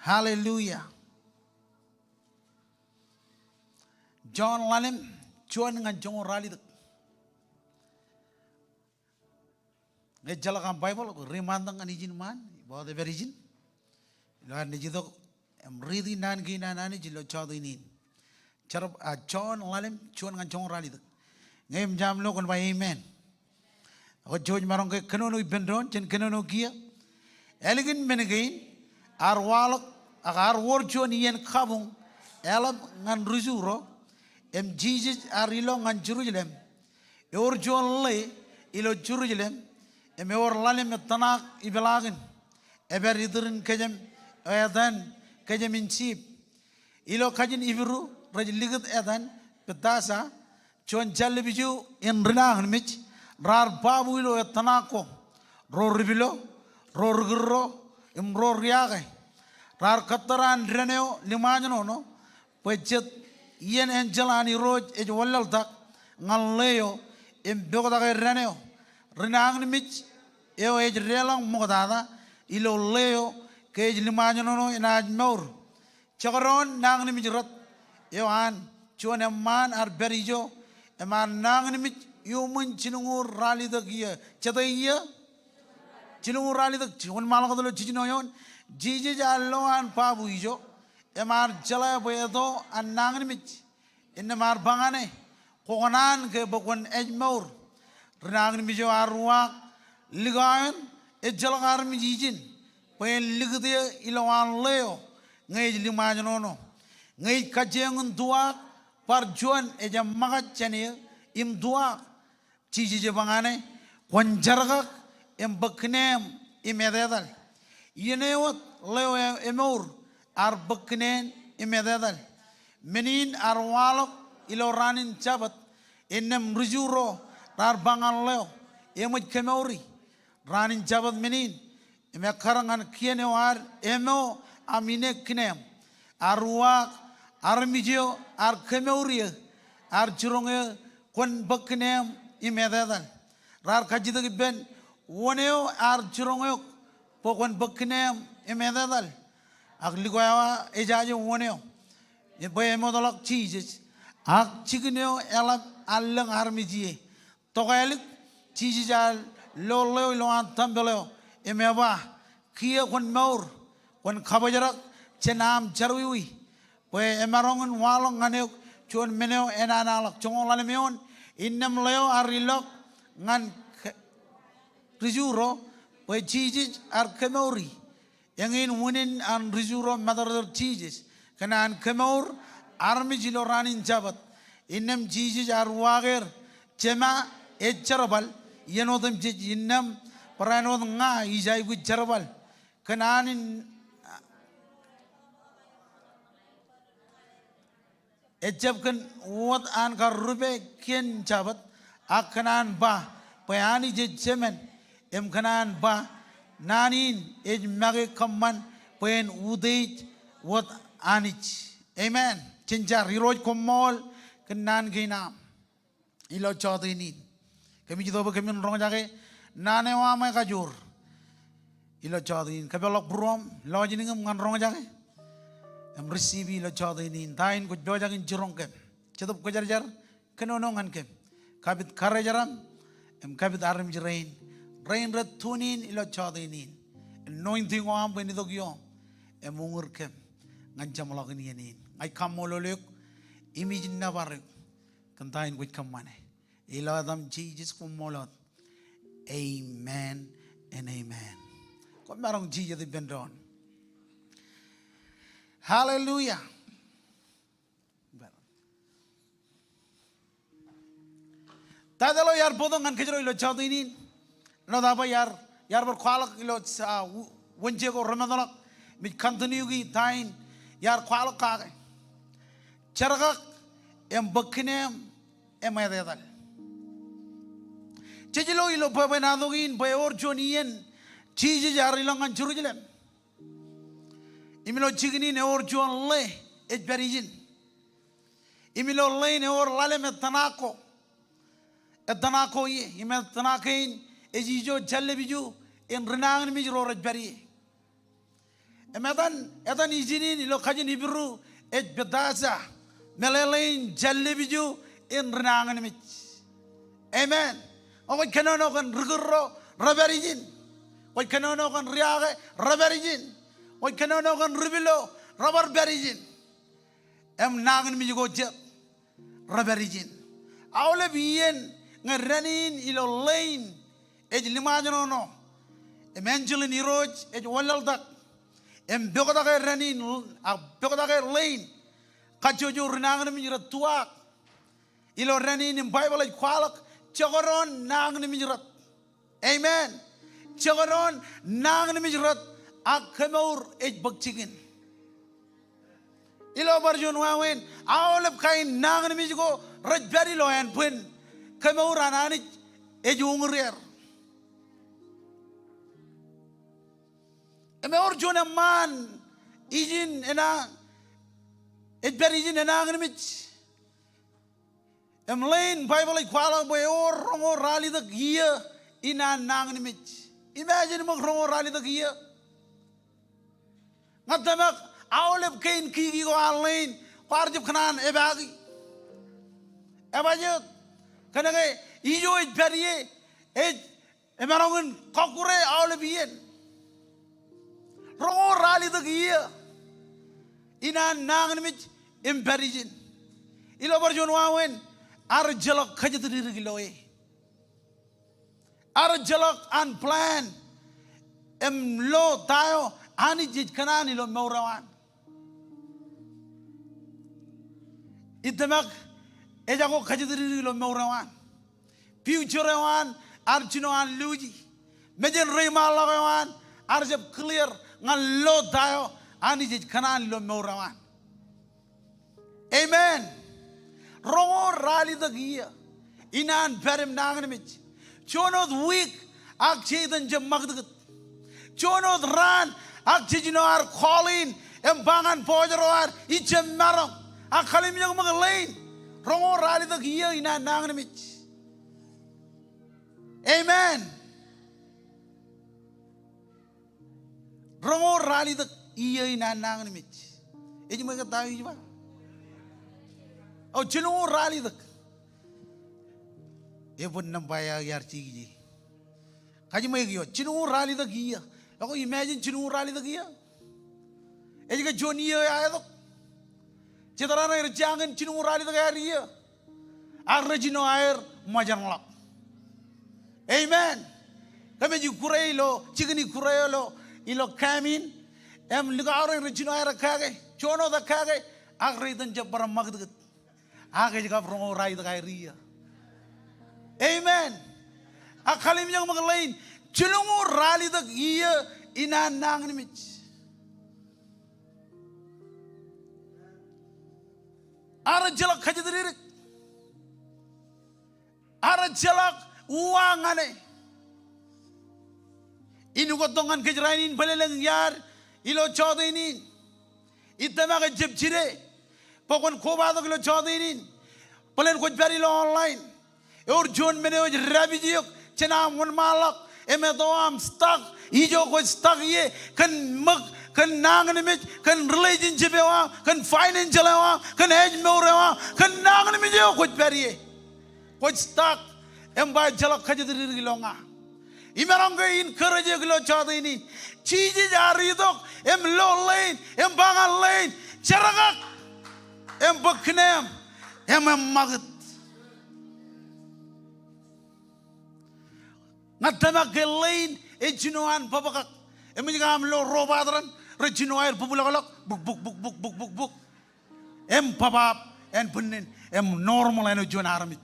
Hallelujah. Jon ḷalem juon ñan joñoul ralitōk. Ñe ejjeḷọk aṃ Baibōḷ, rimantak ñan ijin ṃaan, bwe kwōj pād ijin. Ilo ad naaj itok im riiti naan kein an Anij ilo jota in in. Jerkak, a, Jon ḷalem juon ñan joñoul ralitōk. Ñe eṃōj aṃ lo kwōn ba amen. Ak jouj maroñ ke kōnono ippān doon, jen kōnono kiiō. Ālikin men kein, ear waḷọk, ak ear wōr juon iien kabuñ, eḷap ñan ri-Ju ro, im Jisōs ear ilọk ñan Jerusalem. Ewōr juon ḷe ilo Jerusalem, im ewōr ḷalem ettōṇaak ipeḷaakin, epād iturin kōjām, etan kōjām in jeep. Ilo kajin Hibru rej likūt etan Bethesda, juon jallib ijo in rinañinmej, raar babu ilo ettōṇaak ko, ro ri pilo, ro ri kūrro, im ro ri ake. Raar kōttar an dān eo liṃaajṇoṇo, bwe jet iien enjeḷ an Irooj ej wanlaḷtak ñan ḷe eo im poktake dān eo. Rinañinmej eo ej deḷọñ ṃoktata ilo ḷe eo ke ej liṃaajṇoṇo enaaj mour. Jekdọọn nañinmej rot eo an juon eṃṃaan ear pād ijo im ear nañinmej iuṃwin jilñuul ralitōk iiō. Jete iiō? Jilñuul ralitōk. Kwōn ṃaḷọktok ilo jiljino eoon. Jisōs ear lo an babu ijo im ear jeḷā bwe eto an nañinmej. Innām ear ba ñan e, kwō kōṇaan ke bwe kwōn ej mour. Rinañinmej eo ear uwaak, likao eṇ, ejjeḷọk armej ijin bwe en likūt eō ilowaan ḷe eo ñe ej liṃaajṇoṇo. Ñe ij kajjioñ in tuwaak, bar juon ej eṃṃakūt jān eō im tuwaak. Jisōs ej ba ñan e, kwōn jerkak im bōk kineem im etetal. Iien eo wōt ḷe eo e-, emour ear bōk kineen im etetal. Men in ear waḷọk ilo raan in Jabōt, innām ri-Ju ro raar ba ñan ḷeo, eṃōj kemouri. Raan in Jabōt men in, im ekkar ñan kien eo ad emo aṃ ineek kineem. Ear uwaak armej eo ear kemour eō, ear jiroñ eō, kwōn bōk kineem im etetal. Raar kajjitōk ippān, wōn eo ear jiroñ eok bwe kwōn bōk kineem im etetal? Ak likao eo ejaje wōn eo, bwe emootḷọk Jisōs. Ak jikin eo eḷap an lōñ armej ie. Tokālik, Jisōs ear lo ḷeo ilowaan tempel eo im eba, kiiō kwōn mour, kwōn kabōjrak jān aṃ jerọwiwi. Bwe emaroñ in waḷọk ñan eok juon men eo enanaḷọk. Joñoul ḷalem eoon, innām ḷeo ear ilọk ñan ke-, ri-Ju ro bwe Jisōs ear kemouri. Eñin unin an ri-Ju ro matōrtōr Jisōs kōn an kemour armej ilo raan in Jabōt. Innām Jisōs ear uwaak er, Jema ej jerbal, iien otemjej, innām barāinwōt ña ij aikuj jerbal. Kōn an in Ejab kōn wōt an kar rupe kien Jabōt, ak kōn an ba bwe Anij ej Jemān, im kōn an ba naan in ej make kōṃṃan bwe en utiej wōt Anij. Amen. Jen jar. Irooj, koṃṃool kōn naan kein aṃ ilo jota in in. Kōmij itok bwe kōmin roñjake naan eo aṃ ekajoor ilo jota in in. Kōpeḷḷọk būruōṃ, lọjilñiṃ ñan roñjake im receive ilo jota in in. Ta in kwōj pojak in jiroñ kōm? Jetōb Kwōjarjar kōnono ñan kōm. Kapit karijeraṃ im kapit armej rein, rein rej tune in ilo jota in in. Anointing eo aṃ bwe en itok ioṃ im uñūr kōm ñan jeṃḷọkin iien in. Ña ij kaṃṃoolol eok im ij nōbar eok kōn ta in kwōj kōṃṃane. Ilo etaṃ Jisōs, koṃṃool wōt. Amen and amen. Koṃ maroñ jijet ippān doon. Hallelujah. Title eo iar bōktok ñan kōjro ilo jota in in, āinwōt aō ba iar, iar bar kwaḷọk ilo, ah, Wōnje ko remootḷọk, im ij continue ki ta in iar kwaḷọk kake. Jerkak im bōk kineem im etetal. Jej lo ilo bwebwenato kein bwe ewōr juon iien Jisōs ear ilọk ñan Jerusalem. Im ilo jikin in ewōr juon ḷe ej pād ijin. Im ilo ḷe in ewōr ḷalem ettōṇaak ko. Ettōṇaak ko ie, im ettōṇaak kein ej ijo jallep iju in ri nañinmej ro rej pād ie. Im etan, etan ijin in ilo kajin Hibru ej Betesda, meḷeḷein jallep iju in ri nañinmej. Amen. Kwōj kōnono kōn ri kūrro rej pād ijin. Kwōj kōnono kōn ri ake rej pād ijin. Kwōj kōnono kōn ri pilo rej bar pād ijin. Im nañinmej ko jet rej pād ijin. Aolep iien ñe dān in ilo ḷe in ej liṃaajṇoṇo, im enjeḷ in Irooj ej wanlaḷtak, im poktak e dān in, a, poktak e ḷe in, kajjojo ri nañinmej rej tuwaak ilo dān in. Im Baibōḷ ej kwaḷọk, jekdọọn nañinmej rot. Amen. Jekdọọn nañinmej rot, ak kemour ej bōk jikin. Ilo bar juon wāween, aolep kain nañinmej ko rej pād ilo ānbwin, kemour an Anij ej uñūr er. Im ewōr juon eṃṃaan ijin enañin, ej pād ijin enañinmej. Im ḷe in Baibōḷ ej kwaḷọk bwe ewōr roñoul ralitōk iiō in an nañinmej. Imagine ṃōk roñoul ralitōk iiō. Ña tōmak aolep kein kiki ko an ḷe in kwaar jab kōṇaan epaaki. Ebajjeet. Kōnke ijo ej pād ie ej emaroñ in kọkkure aolep iien. Roñoul ralitōk iiō in an nañinmej im pād ijin. Ilo bar juon wāween, ear ejjeḷọk kōjatdikdik ilo e. Ear ejjeḷọk an plan im lo ta eo Anij ej kōṇaan ilo mour eo an. Ij tōmak ejako kōjatdikdik ilo mour eo an. Future eo an ear jino an luuji. Mejān reiṃaanḷọk eo an ear jab clear ñan lo ta eo Anij ej kōṇaan ilo mour eo an. Amen. Roñoul ralitōk iiō in an pād im nañinmej. Juon wōt wiik ak Setan jab ṃakūtkūt. Juon wōt raan ak jej jino ad call in im ba ñan bọjro ad, ij jab maroñ. Ak kallimjek ṃōk ḷe in, roñoul ralitōk iiō in an nañinmej. Amen. Roñoul ralitōk iiō in an nañinmej. Ej ṃōk ta eo ij ba? O, jilñuul ralitōk. Ebōd nōṃba eo iar jikije. Kajiṃwe eo, jilñuul ralitōk iiō. Ekwe imagine jilñuul ralitōk iiō. Ej ke juon iiō eo aetok? Jet raṇe rej jañin jilñuul ralitōk aer iiō. Ak rej jino aer ṃōjenḷọk. Amen. Kōmij ikkure ilo jikin ikkure eo ilo, ilo camp in. Im likao rein rej jino aer ekkāke. Juon wōt ekkāke. Ak rej itōn jab bar ṃakūtkūt. Ak ej kab roñoul ralitōk aer iiō. Amen. Ak kallimjek ṃōk ḷe in, jilñuul ralitōk iiō in an nañinmej. Ear ejjeḷọk kōjatdikdik. Ear ejjeḷọk uwaak ñan e. Im ukōttok ñan kōj rainin bōlōlōñ iaad ilo jọteen in. Ij tōmak ejjab jide bwe kwōn kobatok ilo jọteen in. Bōlen kwōj pād ilo online. Ewōr juon men eo ej dāpij eok jān aṃ wōnṃaanḷọk im eto aṃ stuck ijo kwōj stuck ie kōn ṃōk, kōn nañinmej, kōn relationship eo aṃ, kōn financial eo aṃ, kōn ājmour eo aṃ, kōn nañinmej eo kwōj pād ie. Kwōj stuck im ba ejjeḷọk kōjatdikdik ilo ña. Imaroñ ke encourage eok ilo jọteen in. Jisōs ear itok im lo ḷe in im ba ñan ḷe in, jerkak im bōk kine eṃ im eṃṃakūt. Ña tōmak ke ḷe in ej jino an bōbkak. Eṃōj ke aṃ lo robot raṇ rej jino aer bubulọklọk, buk, buk, buk. Im bōbab ānbwinnin im normal āinwōt juon armej.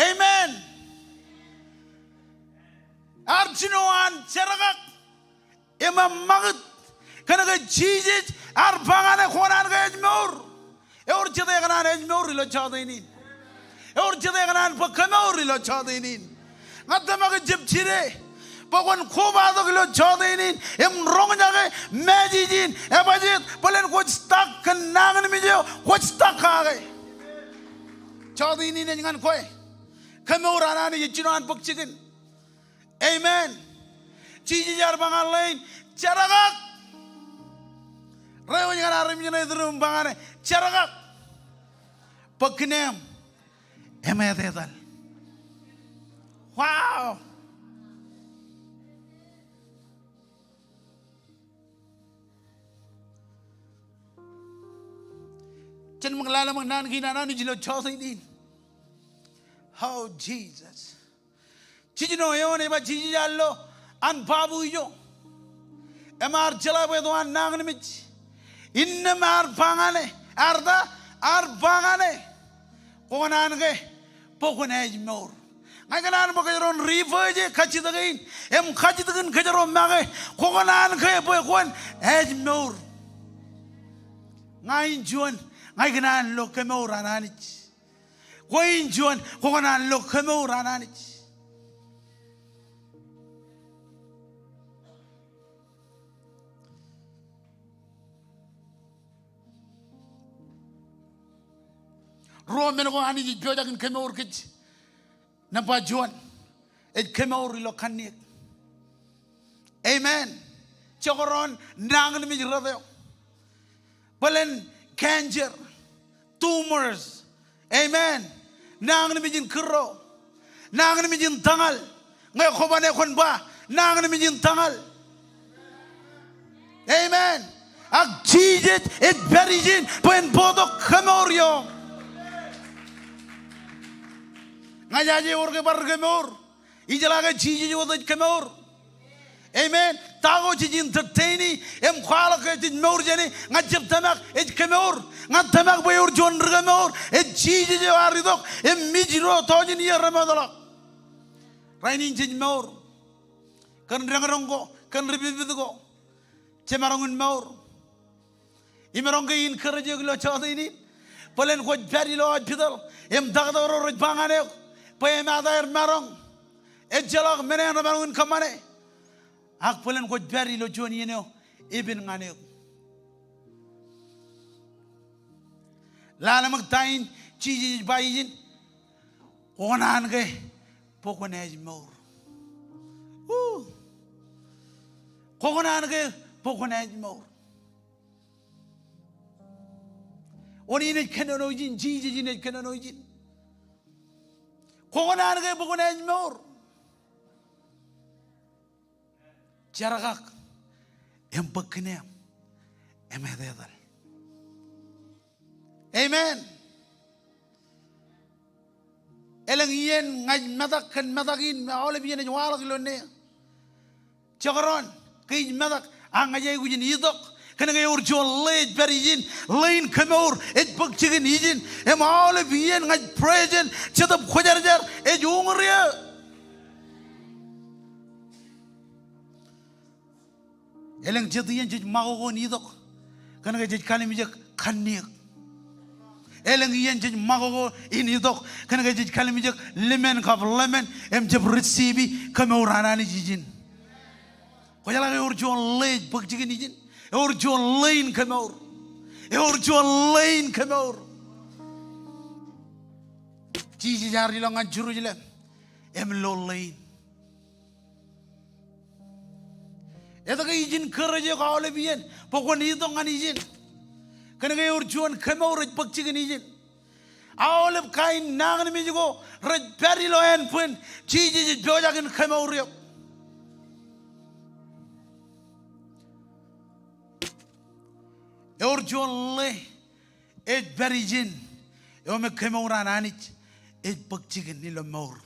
Amen. Ear jino an jerkak im eṃṃakūt. Kōnke Jisōs ear ba ñan e kwō kōṇaan ke ājmour. Ewōr jet ekōṇaan ājmour ilo jọteen in. Ewōr jet ekōṇaan bōk kemour ilo jọteen in. Ña tōmak ijab jide bwe kwōn kobatok ilo jọteen in im roñjake message in, ebajjeet bōlen kwōj stuck kōn nañinmej eo kwōj stuck kake. Jọteen in ej ñan kwe. Kemour an Anij ej jino an bōk jikin. Amen. Jisōs ear ba ñan ḷein, jerkak. Reiwōj ñan armej ṇe iturin im ba ñane, jerkak. Bōk kōn eṃ emetetal. Wow. Jen ṃōk lale ṃōk naan kein an Anij ilo jọteen in. Oh, Jesus. Jiljino eoon ej ba Jisōs ear lo an babu ijo. Im ear jeḷā bwe eto an nañinmej. Innām ear ba ñane, ear ta, ear ba ñane, kwō kōṇaan ke bwe kwōn ājmour. Ña ikōṇaan bwe kōjro en reverse e kajjitōk kein im kajjitōk in kōjro make, kwō kōṇaan ke bwe kwōn ājmour. Ña in juon, ña ikōṇaan lo kemour an Anij. Kwe in juon, kwō kōṇaan lo kemour an Anij. Ruo men ko Anij ej pojak in kemour kōj. Nōṃba juon, ej kemour ilo kanniōk. Amen. Jekdọọn nañinmej rot eo. Bōlen cancer, tumors. Amen. Nañinmej in kūrro. Nañinmej in tōñal. Ñe kwō ban ekwōn ba, nañinmej in tōñal. Amen. Ak Jisōs ej pād ijin bwe en bōktok kemour ioō. Ña jaje ewōr ke bar kemour. Ijeḷā ke Jisōs wōt ej kemour. Amen. Ta ko jej entertain e im kwaḷọk ke jej mour jāne, ña jab tōmak ej kemour. Ña tōmak bwe ewōr juon ri kemour ej Jisōs eo ear itok im ij ro tọujin iiō remootḷọk. Rainin jej mour kōn deñdeñ ko, kōn ri pipit ko. Jemaroñ in mour. Imaroñ ke encourage eok ilo jọteen in. Bōlen kwōj pād ilo hospital im taktō ro rej ba ñan eok bwe emaat aer maroñ. Ejjeḷọk men eṇ remaroñ in kōṃṃane. Ak bōlen kwōj pād ilo juon iien eo epen ñan eok. Lale ṃōk ta in Jisōs ej ba ijin. Kwō kōṇaan ke bwe kwōn ājmour. Woo. Kwō kōṇaan ke bwe kwōn ājmour. Wōn in ej kōnono ijin? Jisōs in ej kōnono ijin. Kwō kōṇaan ke bwe kwōn ājmour. Jerkak im bōk kōn eṃ emetetal. Amen. Elōñ iien ña ij metak kōn metak in, aolep iien ej waḷọk ilo neō. Jekdọọn ke ij metak, ak ña ij aikuj in itok. Kōnke ewōr juon ḷe ej pād ijin, ḷein kemour ej bōk jikin ijin. Im aolep iien ña ij present, Jetōb Kwōjarjar ej uñūr eō. Elōñ jet iien jej ṃakoko in itok kōnke jej kallimjek kanniōk. Elōñ iien jej ṃakoko in itok kōnke jej kallimjek lemon kab lemon im jab receive kemour an Anij ijin. Kwōjeḷā ke ewōr juon ḷe ej bōk jikin ijin. Ewōr juon ḷein kemour. Ewōr juon ḷein kemour. Jisōs ear ilọk ñan Jerusalem im lo ḷein. Etke ij encourage eok aolep iien bwe kwōn itok ñan ijin? Kōnke ewōr juon kemour ej bōk jikin ijin. Aolep kain nañinmej ko rej pād ilo ānbwin, Jisōs ej pojak in kemour eok. Ewōr juon ḷe ej pād ijin eo me kemour an Anij ej bōk jikin ilo mour.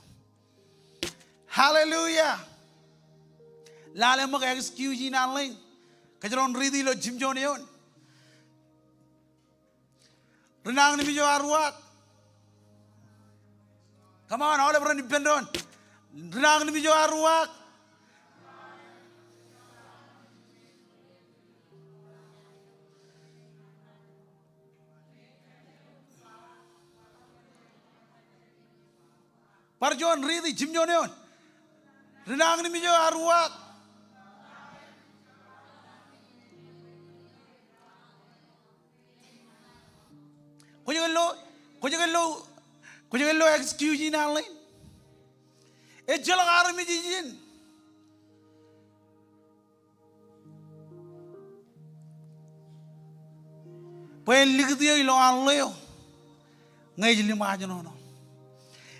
Hallelujah. Lale ṃōk excuse in an ḷein. Kōjro en riiti ilo jimjuon eoon. Ri nañinmej eo ear uwaak. Come on, aolep ren ippān doon. Ri nañinmej eo ear uwaak. Bar juon riiti jimjuon eoon. Ri nañinmej eo ear uwaak. Kwōj ke lo, kwōj ke lo, kwōj ke lo excuse in an ḷein. Ejjeḷọk armej ijin. Bwe en likūt eō ilo an ḷeo ñe ej liṃaajṇoṇo.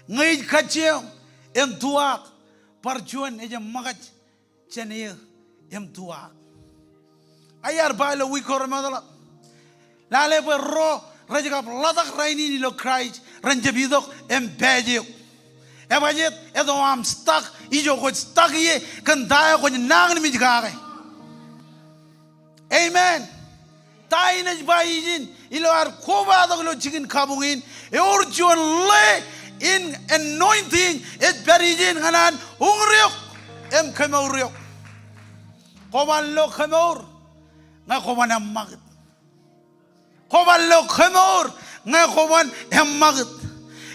Ñe ij kajjioñ en tuwaak bar juon ej ṃōkaj jān eō im tuwaak. Ak iar ba ilo wiik ko remootḷọk. Lale bwe ro rej kab ḷotak rainin ilo Kraist ren jab itok im pāj eok. Ebajjeet, eto aṃ stuck ijo kwōj stuck ie kōn ta eo kwōj nañinmej kake. Amen. Ta in ej ba ijin ilo ad kobatok ilo jikin kabuñ in, ewōr juon ḷe in anointing ej pād ijin ñan an uñūr eok im kemour eok. Kwōban lo kemour ñe kwōban eṃṃakūt. Kwōban lo kemour ñe kwōban eṃṃakūt.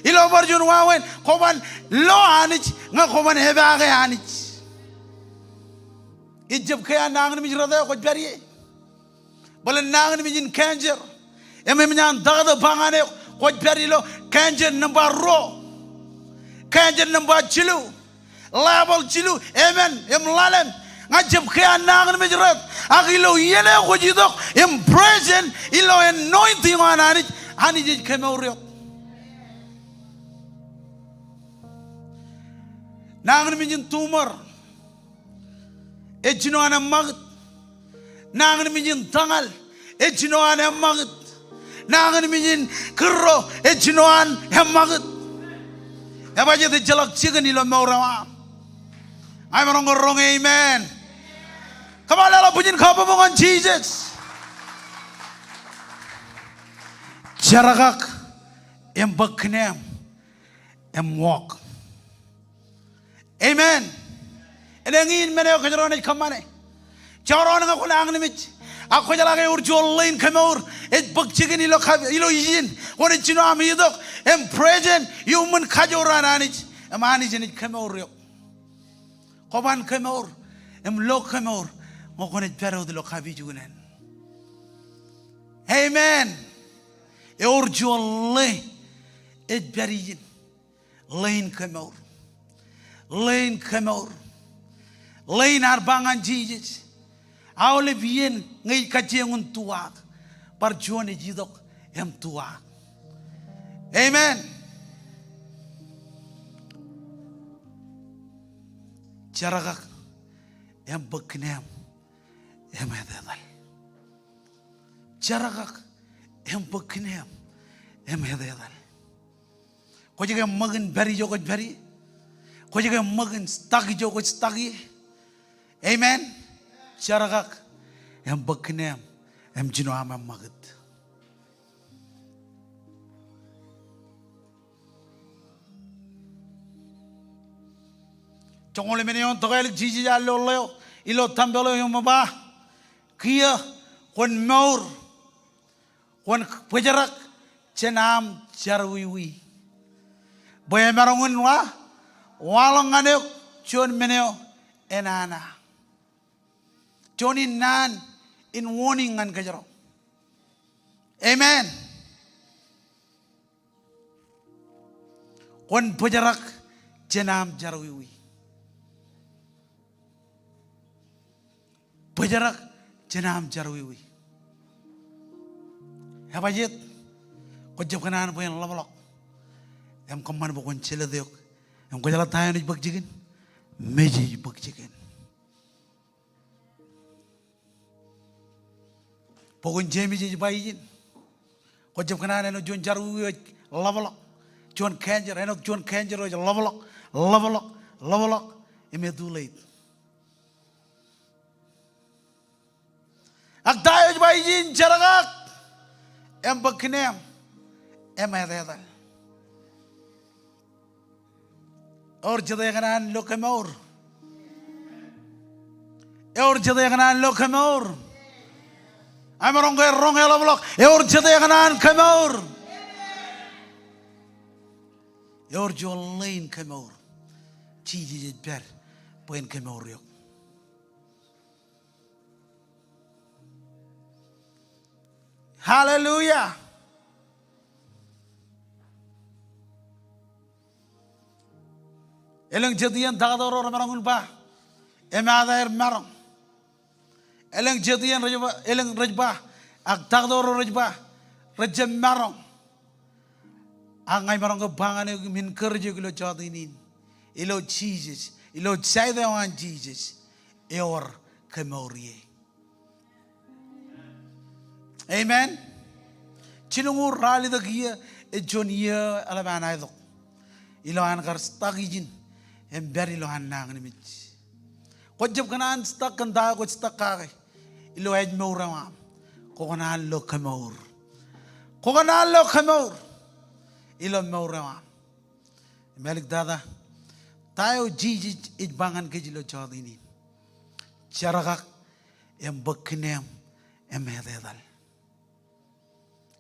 Ilo bar juon wāween, kwōban lo Anij ñe kwōban epaake Anij. Ij jab ke an nañinmej rot eo kwōj pād ie. Bōlen nañinmej in cancer. Im, im ñan taktō ba ñan eok kwōj pād ilo cancer nōṃba ruo, cancer nōṃba jilu, level jilu, emān im ḷalem. Ña ij jab ke an nañinmej rot. Ak ilo iien eo kwōj itok im present ilo anointing eo an Anij, Anij ej kemour eok. Nañinmej in tumor ej jino an eṃṃakūt. Nañinmej in tōñal ej jino an eṃṃakūt. Nañinmej in kūrro ej jino an eṃṃakūt. Ebajjeet, ejjeḷọk jikin ilo mour eo aṃ. Emaroñ ke roñ amen? Come on, leḷọk bwijin kabbokbok ñan Jisōs. Jerkak im bōk kōn aṃ im walk. Amen. Elōñ in men eo kōjro naaj kōṃṃane. Jọroon ñe kwō nañinmej ak kwōjeḷā ke ewōr juon ḷein kemour ej bōk jikin ilo kab, ilo ijin. Kwōnaaj jino aṃ itok im present iuṃwin kajoor an Anij. Im Anij enaaj kemour eok. Kwōban kemour im lo kemour ñe kwōnaaj pād wōt ilo kapijuknen. Amen. Ewōr juon ḷe ej pād ijin. Ḷein kemour. Ḷein kemour. Ḷein ad ba ñan Jisōs, aolep iien ñe ij kajjioñ in tuwaak, bar juon ej itok im tuwaak. Amen. Jerkak im bōk kōn aṃ im etetal. Jerkak im bōk kōn aṃ im etetal. Kwōj ke ṃōk in pād ijo kwōj pād ie? Kwōj ke ṃōk in stuck ijo kwōj stuck ie? Amen. Jerkak im bōk kōn aṃ im jino aṃ eṃṃakūt. Joñoul emān eoon tokālik, Jisōs ear lo ḷeo ilo tempel eo im ba, kiiō kwōn mour, kwōn bōjrak jān aṃ jerọwiwi. Bwe emaroñ in wa, waḷọk ñan eok juon men eo enana. Juon in naan in warning ñan kōjro. Amen. Kwōn bōjrak jān aṃ jerọwiwi. Bōjrak jān aṃ jerọwiwi. Ebajjeet, kwō jab kōṇaan bwe en ḷapḷọk im kōṃṃan bwe kwōn jelōt eok. Im kwōjeḷā ta eo enaaj bōk jikin? Mej ej bōk jikin. Bok in Jemes ej ba ijin, kwō jab kōṇaan āinwōt juon jerọwiwi eo ej ḷapḷọk, juon cancer, āinwōt juon cancer eo ej ḷapḷọk, ḷapḷọk, ḷapḷọk, im e too late. Ak ta eo ej ba ijin, jerkak im bōk kōn aṃ im etetal. Ewōr jete kōṇaan lo kemour? Ewōr jete kōṇaan lo kemour? Emaroñ ke roñ eḷapḷọk, ewōr jete kōṇaan kemour? Ewōr juon ḷein kemour Jisōs ej pād bwe en kemour eok. Hallelujah. Elōñ jet iien taktō ro remaroñ in ba, emaat aer maroñ. Elōñ jet iien rej ba, elōñ rej ba, ak taktō ro rej ba, rejjab maroñ. Ak ña imaroñ ke ba ñan eok im encourage eok ilo jota in in, ilo Jisōs, ilo side eo an Jisōs, ewōr kemour ie. Amen. Jilñuul ralitōk iiō ej juon iiō eḷap an aetok ilo an kar stuck ijin im pād ilo an nañinmej. Kwōjab kōṇaan stuck kōn ta eo kwōj stuck kake ilo ājmour eo aṃ. Kwō kōṇaan lo kemour. Kwō kōṇaan lo kemour ilo mour eo aṃ. Im āliktata, ta eo Jisōs ej ba ñan kōj ilo jota in in? Jerkak im bōk kinem im etetal.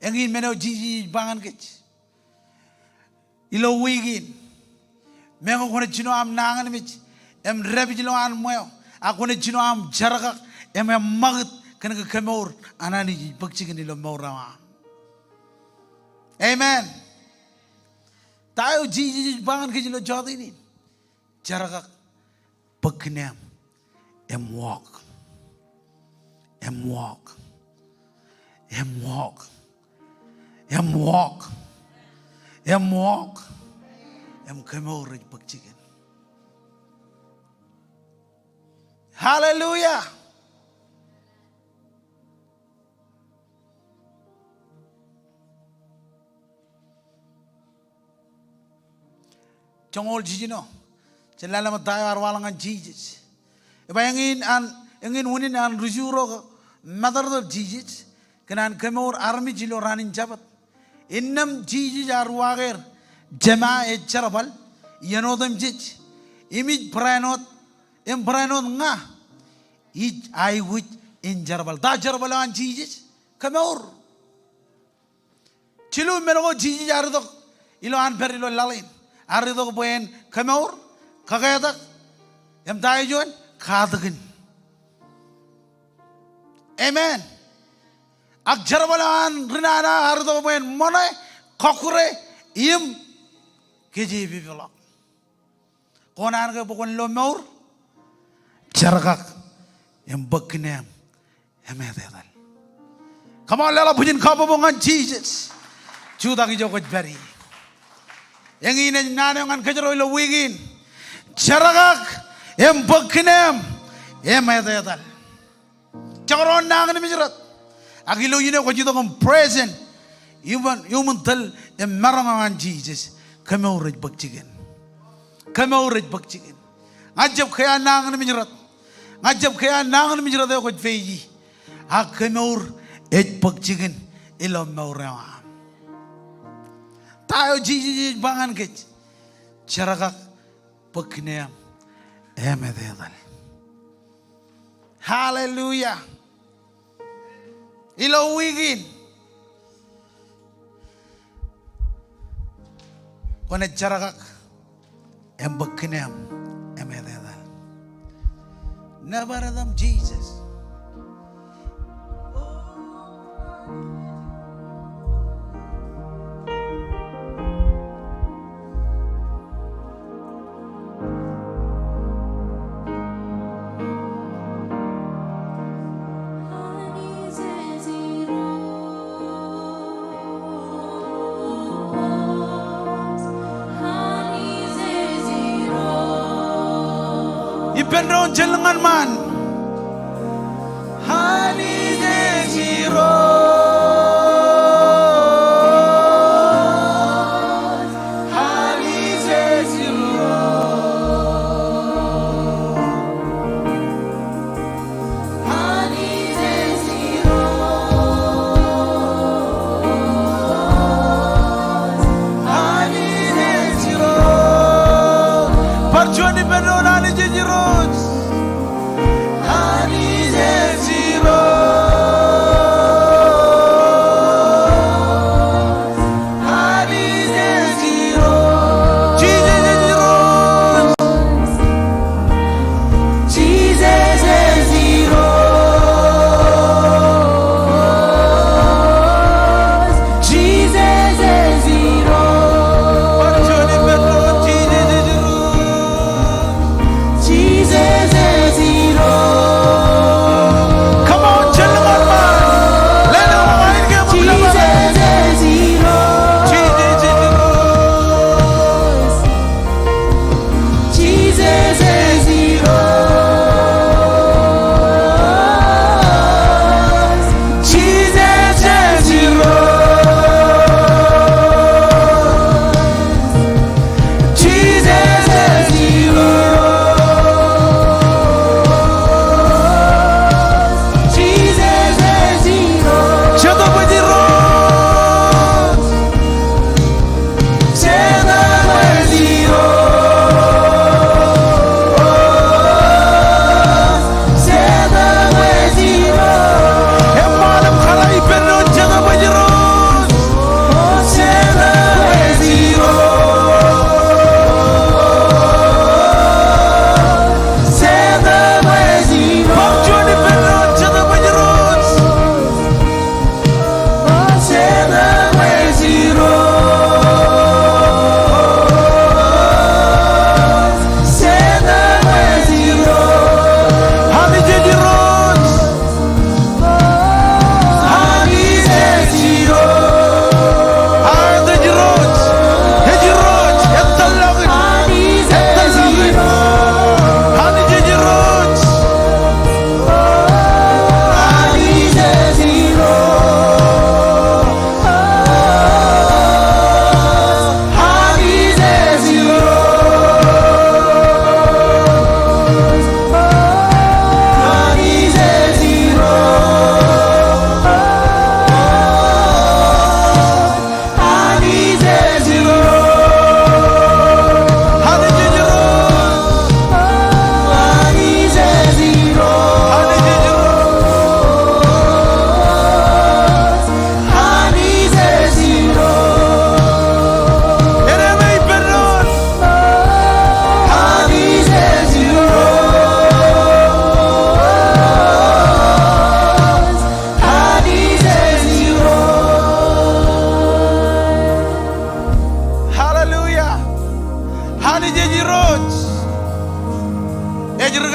Eñin men eo Jisōs ej ba ñan kōj ilo wiik in. Meñe kwōnaaj jino aṃ nañinmej im dāpij ilowaan ṃweo, ak kwōnaaj jino aṃ jerkak im eṃṃakūt kōn ke kemour an Anij ej bōk jikin ilo mour eo aṃ. Amen. Ta eo Jisōs ej ba ñan kōj ilo jota in in? Jerkak, bōk kinem, im walk. Im walk. Im walk. Im walk. Im walk. Im kemour ej bōk jikin. Hallelujah. Joñoul jiljino, jen lale ṃōk ta eo ear waḷọk ñan Jisōs. Ej ba eñin an, eñin unin an ri-Ju ro ke matōrtōr Jisōs kōn an kemour armej ilo raan in Jabōt. Innām Jisōs ear uwaak er, Jema ej jerbal, iien otemjej, im ij barāinwōt, im barāinwōt ña ij aikuj in jerbal. Ta jerbal eo an Jisōs? Kemour. Jilu men ko Jisōs ear itok ilo an pād ilo laḷ in. Ear itok bwe en kemour, kaketak, im ta eo juon? Katakin. Amen. Ak jerbal eo an ri nana ear itok bwe en ṃōṇe, kọkkure, im kejepepeḷọk. Kwō kōṇaan ke bwe kwōn lo mour? Jerkak im bōk kinem im etetal. Come on, leḷọk bwijin kabbokbok ñan Jisōs. Jutak ijo kwōj pād ie. Eñin ej naan eo ñan kōjro ilo wiik in. Jerkak im bōk kinem im etetal. Jekdọọn nañinmej rot. Ak ilo iien eo kwōj itok im present iuṃwin, iuṃwin tōl im maroñ eo an Jisōs, kemour ej bōk jikin. Kemour ej bōk jikin. Ña ij jab kea nañinmej rot. Ña ij jab kea nañinmej rot eo kwōj face-i. Ak kemour ej bōk jikin ilo mour eo aṃ. Ta eo Jisōs ej ba ñan kōj? Jerkak, bōk kinem im etetal. Hallelujah. Ilo wiik in, kwōnaaj jerkak im bōk kinem im etetal. Nōbar etaṃ Jisōs. Ippān doon, jen lōñ ñan ṃaan. Bar juon ippān doon, Anij ej Irooj.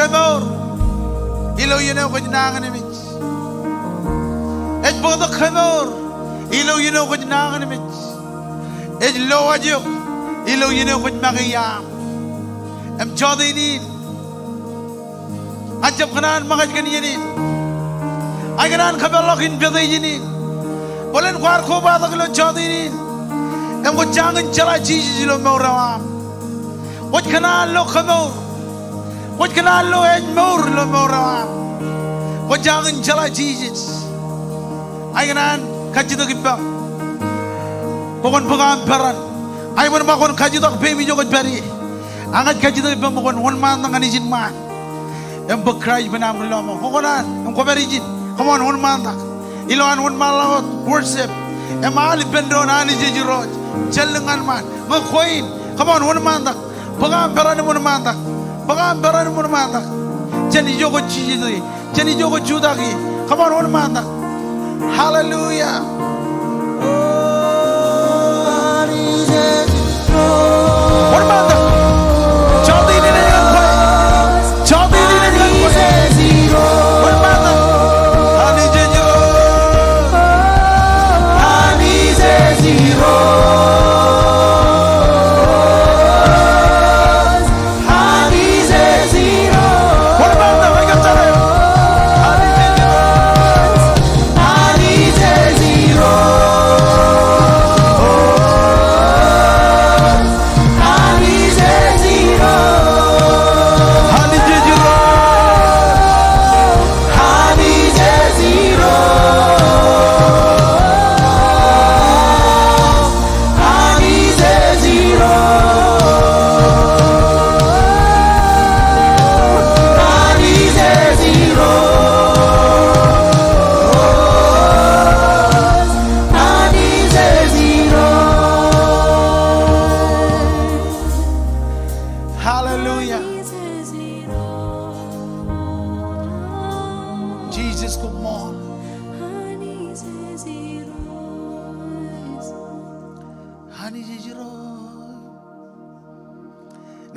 kemour ilo iien eo kwōj nañinmej. Ej bōktok kemour ilo iien eo kwōj nañinmej. Ej lowaj eok ilo iien eo kwōj make iaaṃ. Im jọteen in, ña ij jab kōṇaan ṃōkaj kōn iien in. Ña ikōṇaan kōpeḷḷọk invitation in. Bōlen kwaar kobatok ilo jọteen in im kwōj jañin jeḷā Jisōs ilo mour eo aṃ. Kwōj kōṇaan lo kemour. Kwōj kōṇaan lo ājmour ilo mour eo aṃ. Kwōj jañin jeḷā Jisōs. Ña ikōṇaan kajjitōk ippaṃ bwe kwōn bōk aṃ peran. Ak iban ba kwōn kajjitōk peiṃ ijo kwōj pād ie, ña ij kajjitōk ippaṃ bwe kwōn wōnṃaantak ñan ijin ṃaan im bōk Kraist iban aṃ ri lọmọọr. Kwō kōṇaan im kwō pād ijin, come on, wōnṃaantak. Ilo an wōnṃaanḷọk wōt, worship im al ippān doon Anij ej Irooj, jān lōñ ñan ṃaan. Ñe kwe in, come on, wōnṃaantak. Bōk aṃ peran im wōnṃaantak. Bōk aṃ peran im wōnṃaantak. Jān ijo kwōj jijet ie, jān ijo kwōj jutak ie. Come on, wōnṃaantak. Hallelujah. Wōnṃaantak. Jọteen in ej ñan kwe. Jọteen in ej ñan kwe. Wōnṃaantak. Anij ej Irooj. Anij ej Irooj. Anij ej Irooj. Wōnṃaantak, ej kōttar eok. Anij ej Irooj. Anij ej Irooj. Anij ej Irooj. Anij ej Irooj. Anij ej Irooj. Anij ej Irooj. Anij ej Irooj. Anij ej Irooj. Hallelujah. Anij ej Irooj. Jesus, come on. Anij ej Irooj. Anij ej Irooj.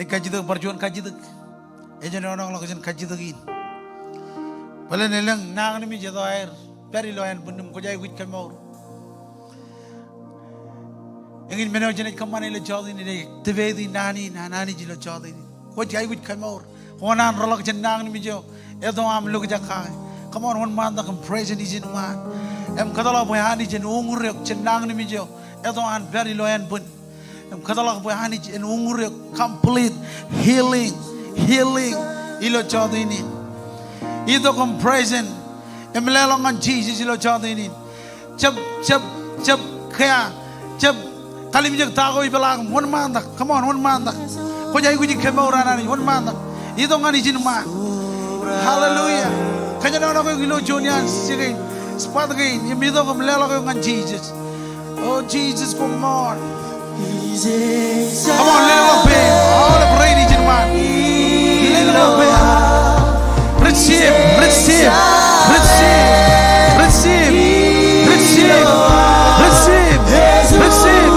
Ij kajjitōk bar juon kajjitōk. Ej āinwōt ḷọk jān kajjitōk in. Bōlen elōñ nañinmej eto aer pād ilo ānbwinnim, kwōj aikuj kemour. Eñin men eo jenaaj kōṃṃane ilo jọteen in ej tipeti naan in an Anij ilo jọteen in. Kwōj aikuj kemour. Kwō kōṇaan rōḷọk jān nañinmej eo eto aṃ lokjak kake. Come on, wōnṃaantak im praise in ijin ṃaan. Im kōtḷọk bwe Anij en uñūr eok jān nañinmej eo eto an pād ilo ānbwin. Im kōtḷọk bwe Anij en uñūr eok complete healing, healing ilo jọteen in. Itok im praise in im leḷọk ñan Jisōs ilo jọteen in. Jab, jab, jab kea, jab kalimjek ta ko ipeḷaakim. Wōnṃaantak. Come on, wōnṃaantak. Kwōj aikuj kemour an Anij. Wōnṃaantak. Itok ñan ijin ṃaan. Hallelujah. Kōjenolọk eok ilo juon iaan sije kein, spot kein, im itok im leḷọk eok ñan Jisōs. Oh, Jesus, come on. Come on, lelọk peiṃ. All of praise ijin ṃaan. Lelọk peiṃ. Receive, receive, receive, receive, receive, receive.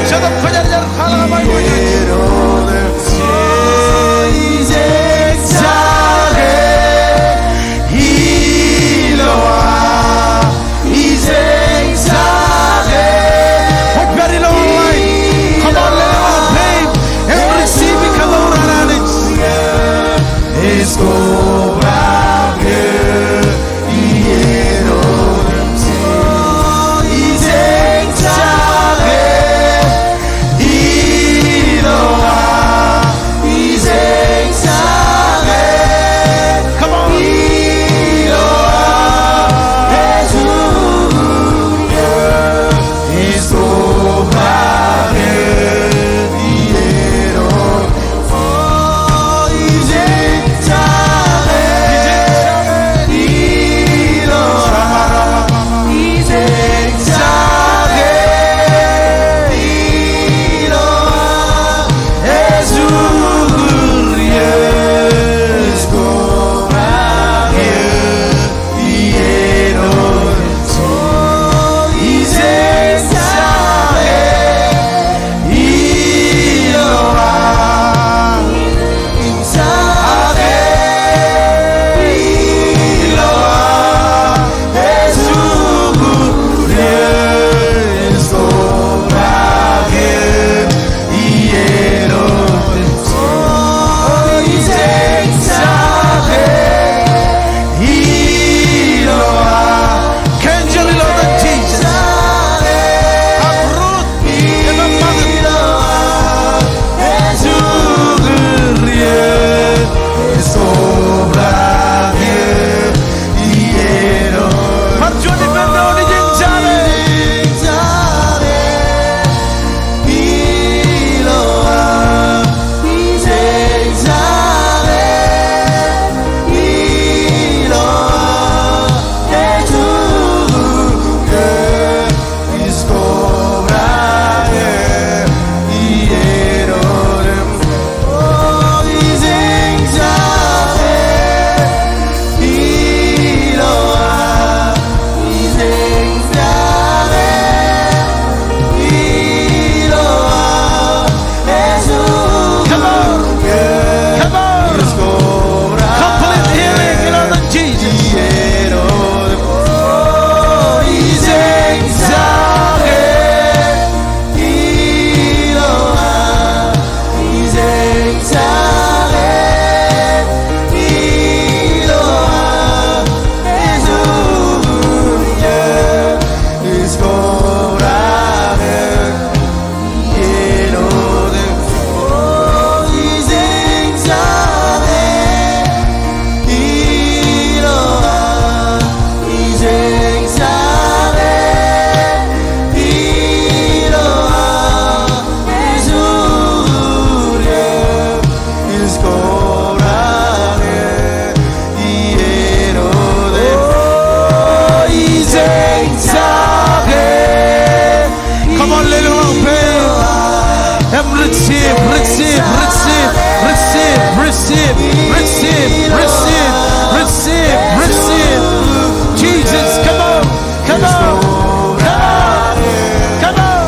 Jetōb Kwōjarjar, kwaḷọk aṃ aiboojoj. Kwōj pād ilo online. Come on, lelọk peiṃ im receive kemour an Come on, lelōñḷọk peiṃ. Im receive, receive, receive, receive. Jesus, come on, come on, come on, come on.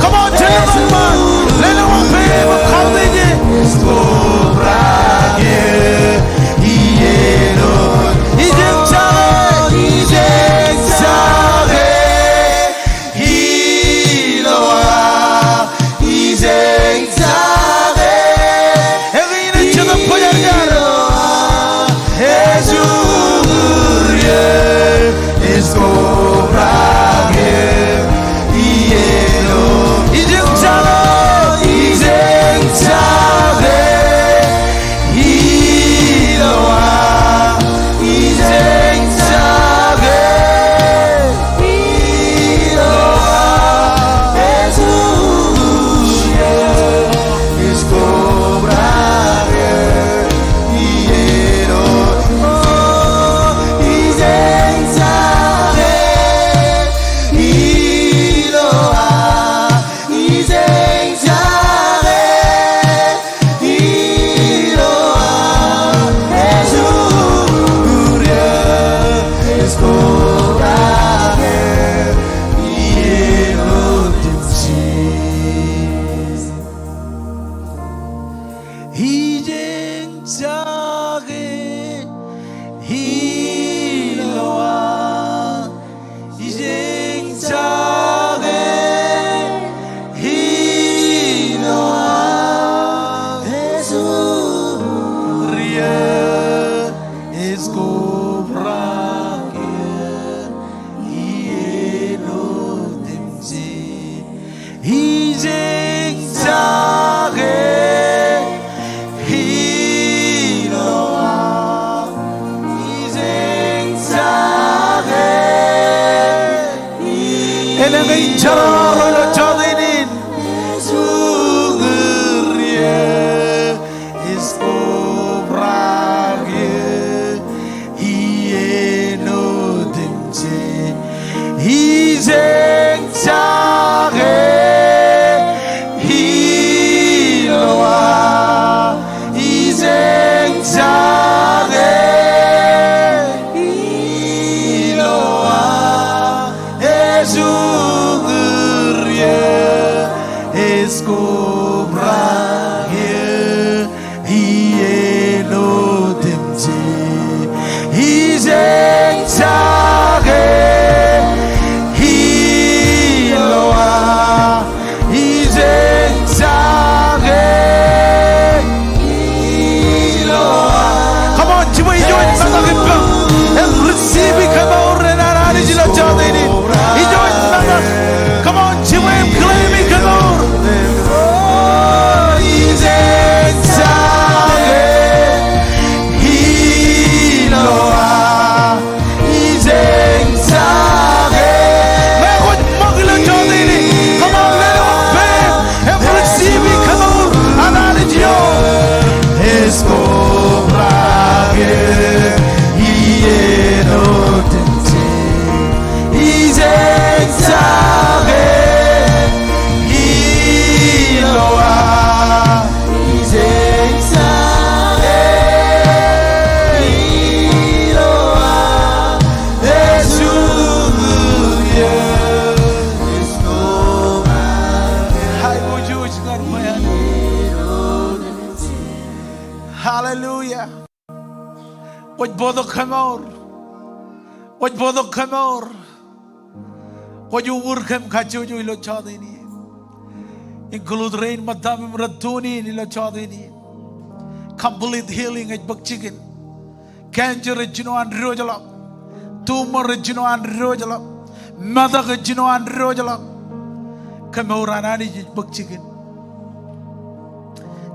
Come on, tell them, man. Lelōñḷọk peiṃ, come on. Iloa, ijeñjake. Eñin ej Jetōb Kwōjarjar. Iloa, ej uñūr eō, ej kobrake. Iloa, ijeñjake, ijeñjake. Iloa, ijeñjake. Iloa, ej uñūr eō, ej kobrake. Iloa, ijeñjake. Iloa, ijeñjake. Iloa, ej uñūr eō, ej kobrake. Iien otemjej. Ijeñjake. Iloa, ijeñjake. Iloa, ej uñūr eō, ej kobrake. Iien otemjej. Ijeñjake. Iloa, ijeñjake. Elōñ in jerọọr ilo jọteen in. Ej uñūr eō, ej kobrake. Iien otemjej. Ijeñjake. Iloa, ijeñjake. Iloa, ej uñūr eō, ej kobrake. Iien otemjej. Ijeñjake. Iloa, ijeñjake. Iloa. Come on, jibwe ijo ej metak ippaṃ. Im receive e kōmour in an Anij ilo jọteen in. Ijo ej metak. Come on, jibwe im claim e kōmour. O, ijeñjake. Iloa. Hallelujah. Kwōj bōktok kōmour. Kwōj bōktok kōmour. Kwōj uñūr kōm kajjojo ilo jota in. Include rein ṃōttam im rej tune in ilo jota in. Complete healing ej bōk jikin. Cancer ej jino an diwōjḷọk. Tumor ej jino an diwōjḷọk. Metak ej jino an diwōjḷọk. Kōmour an Anij ej bōk jikin.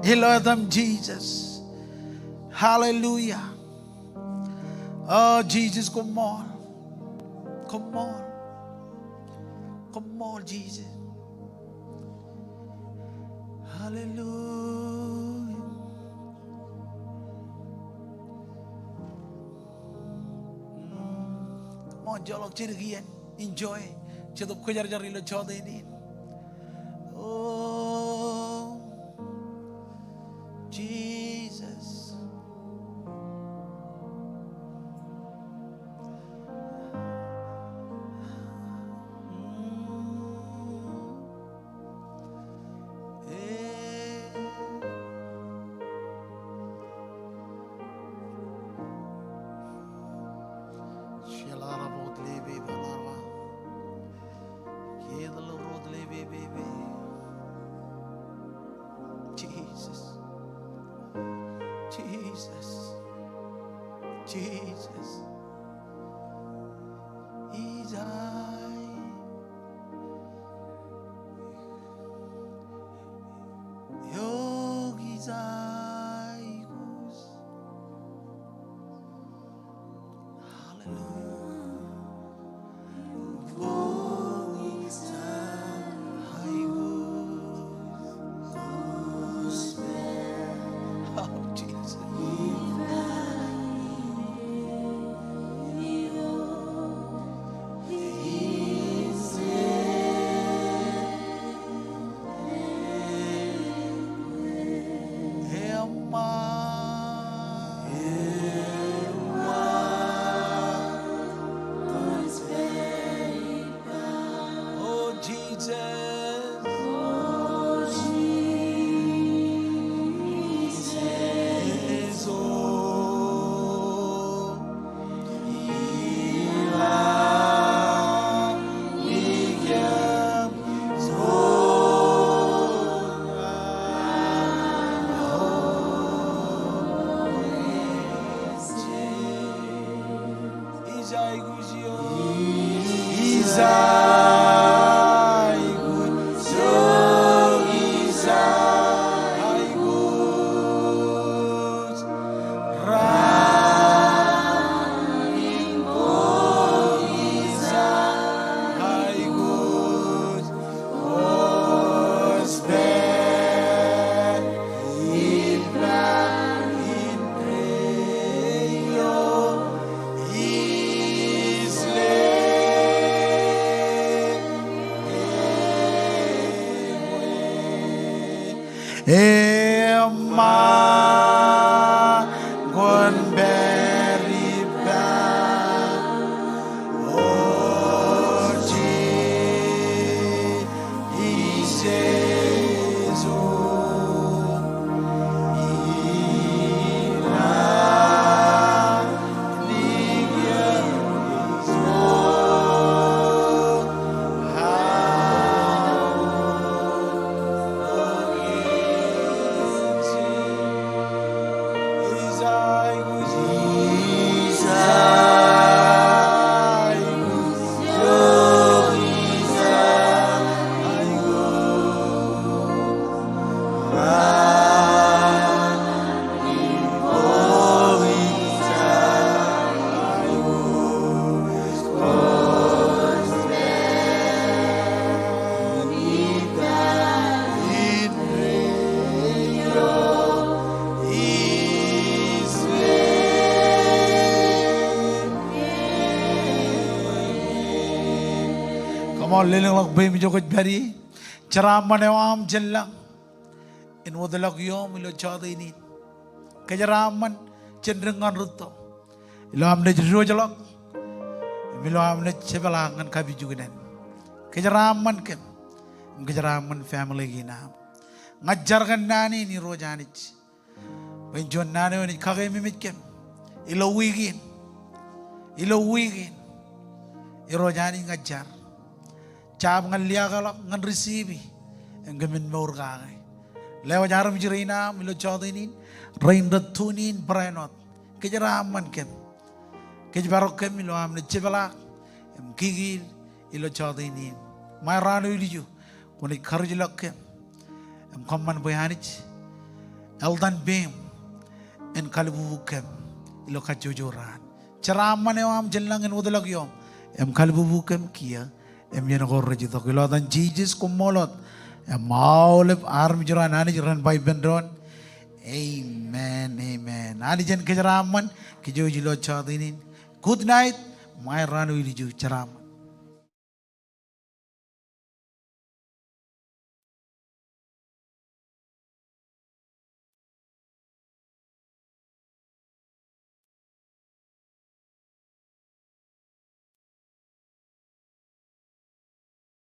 Ilo etaṃ Jisōs. Hallelujah. O Jisōs, koṃṃool. Koṃṃool. Koṃṃool Jisōs. Hallelujah. Koṃṃool, joḷọk jidik iien. Enjoy. Jetōb Kwōjarjar ilo jota in. O Jisōs. Jesus. Jesus. Jesus. Ijai. Yok ijai kus. Hallelujah. Oh, Jesus. Oh, Jesus. Ijai kus ijo. Ijai kus ijo. Ijai kus. Ranin ko ijai kus. Ṃool lelōñḷọk bwe eṃōj kwōj pād ie. Jeraaṃṃan eo aṃ jān lañ en wōtlọk iooṃ ilo jọteen in. Kōjeraaṃṃan jān dik ñan rūtto ilo am naaj diwōjḷọk im ilo am naaj jepḷaak ñan kapijuknen. Kōjeraaṃṃan kōm im kōjeraaṃṃan family kein aṃ. Ña jar kōn naan in, Irooj Anij, bwe en juon naan eo enaaj kakeememej kōm ilo wiik in. Ilo wiik in, Irooj Anij, ña jar. Jab ñan liaakḷọk, ñan receive e im kōmin mour kake. Lewōj armej rein aṃ ilo jọteen in, rein rej tune in barāinwōt. Kōjeraaṃṃan kōm. Kōjparok kōm ilo am naaj jepḷaak im kikiil ilo jọteen in. Ṃae raan eo ilju, kwōnaaj karuj ḷọk kōm im kōṃṃan bwe Anij eḷtan peiṃ en kalbubu kōm ilo kajjojo raan. Jeraaṃṃan eo aṃ jān lañ en wōtlọk iooṃ im kalbubu kōm kiiō im iien ko rej itok. Ilo etan Jisōs, koṃṃool wōt. Im aolep armej ro an Anij ren ba ippān doon, amen, amen. Anij en kōjeraaṃṃan. Kōj wōj ilo jọteen in. Good night. Ṃae raan eo ilju, jeraaṃṃan.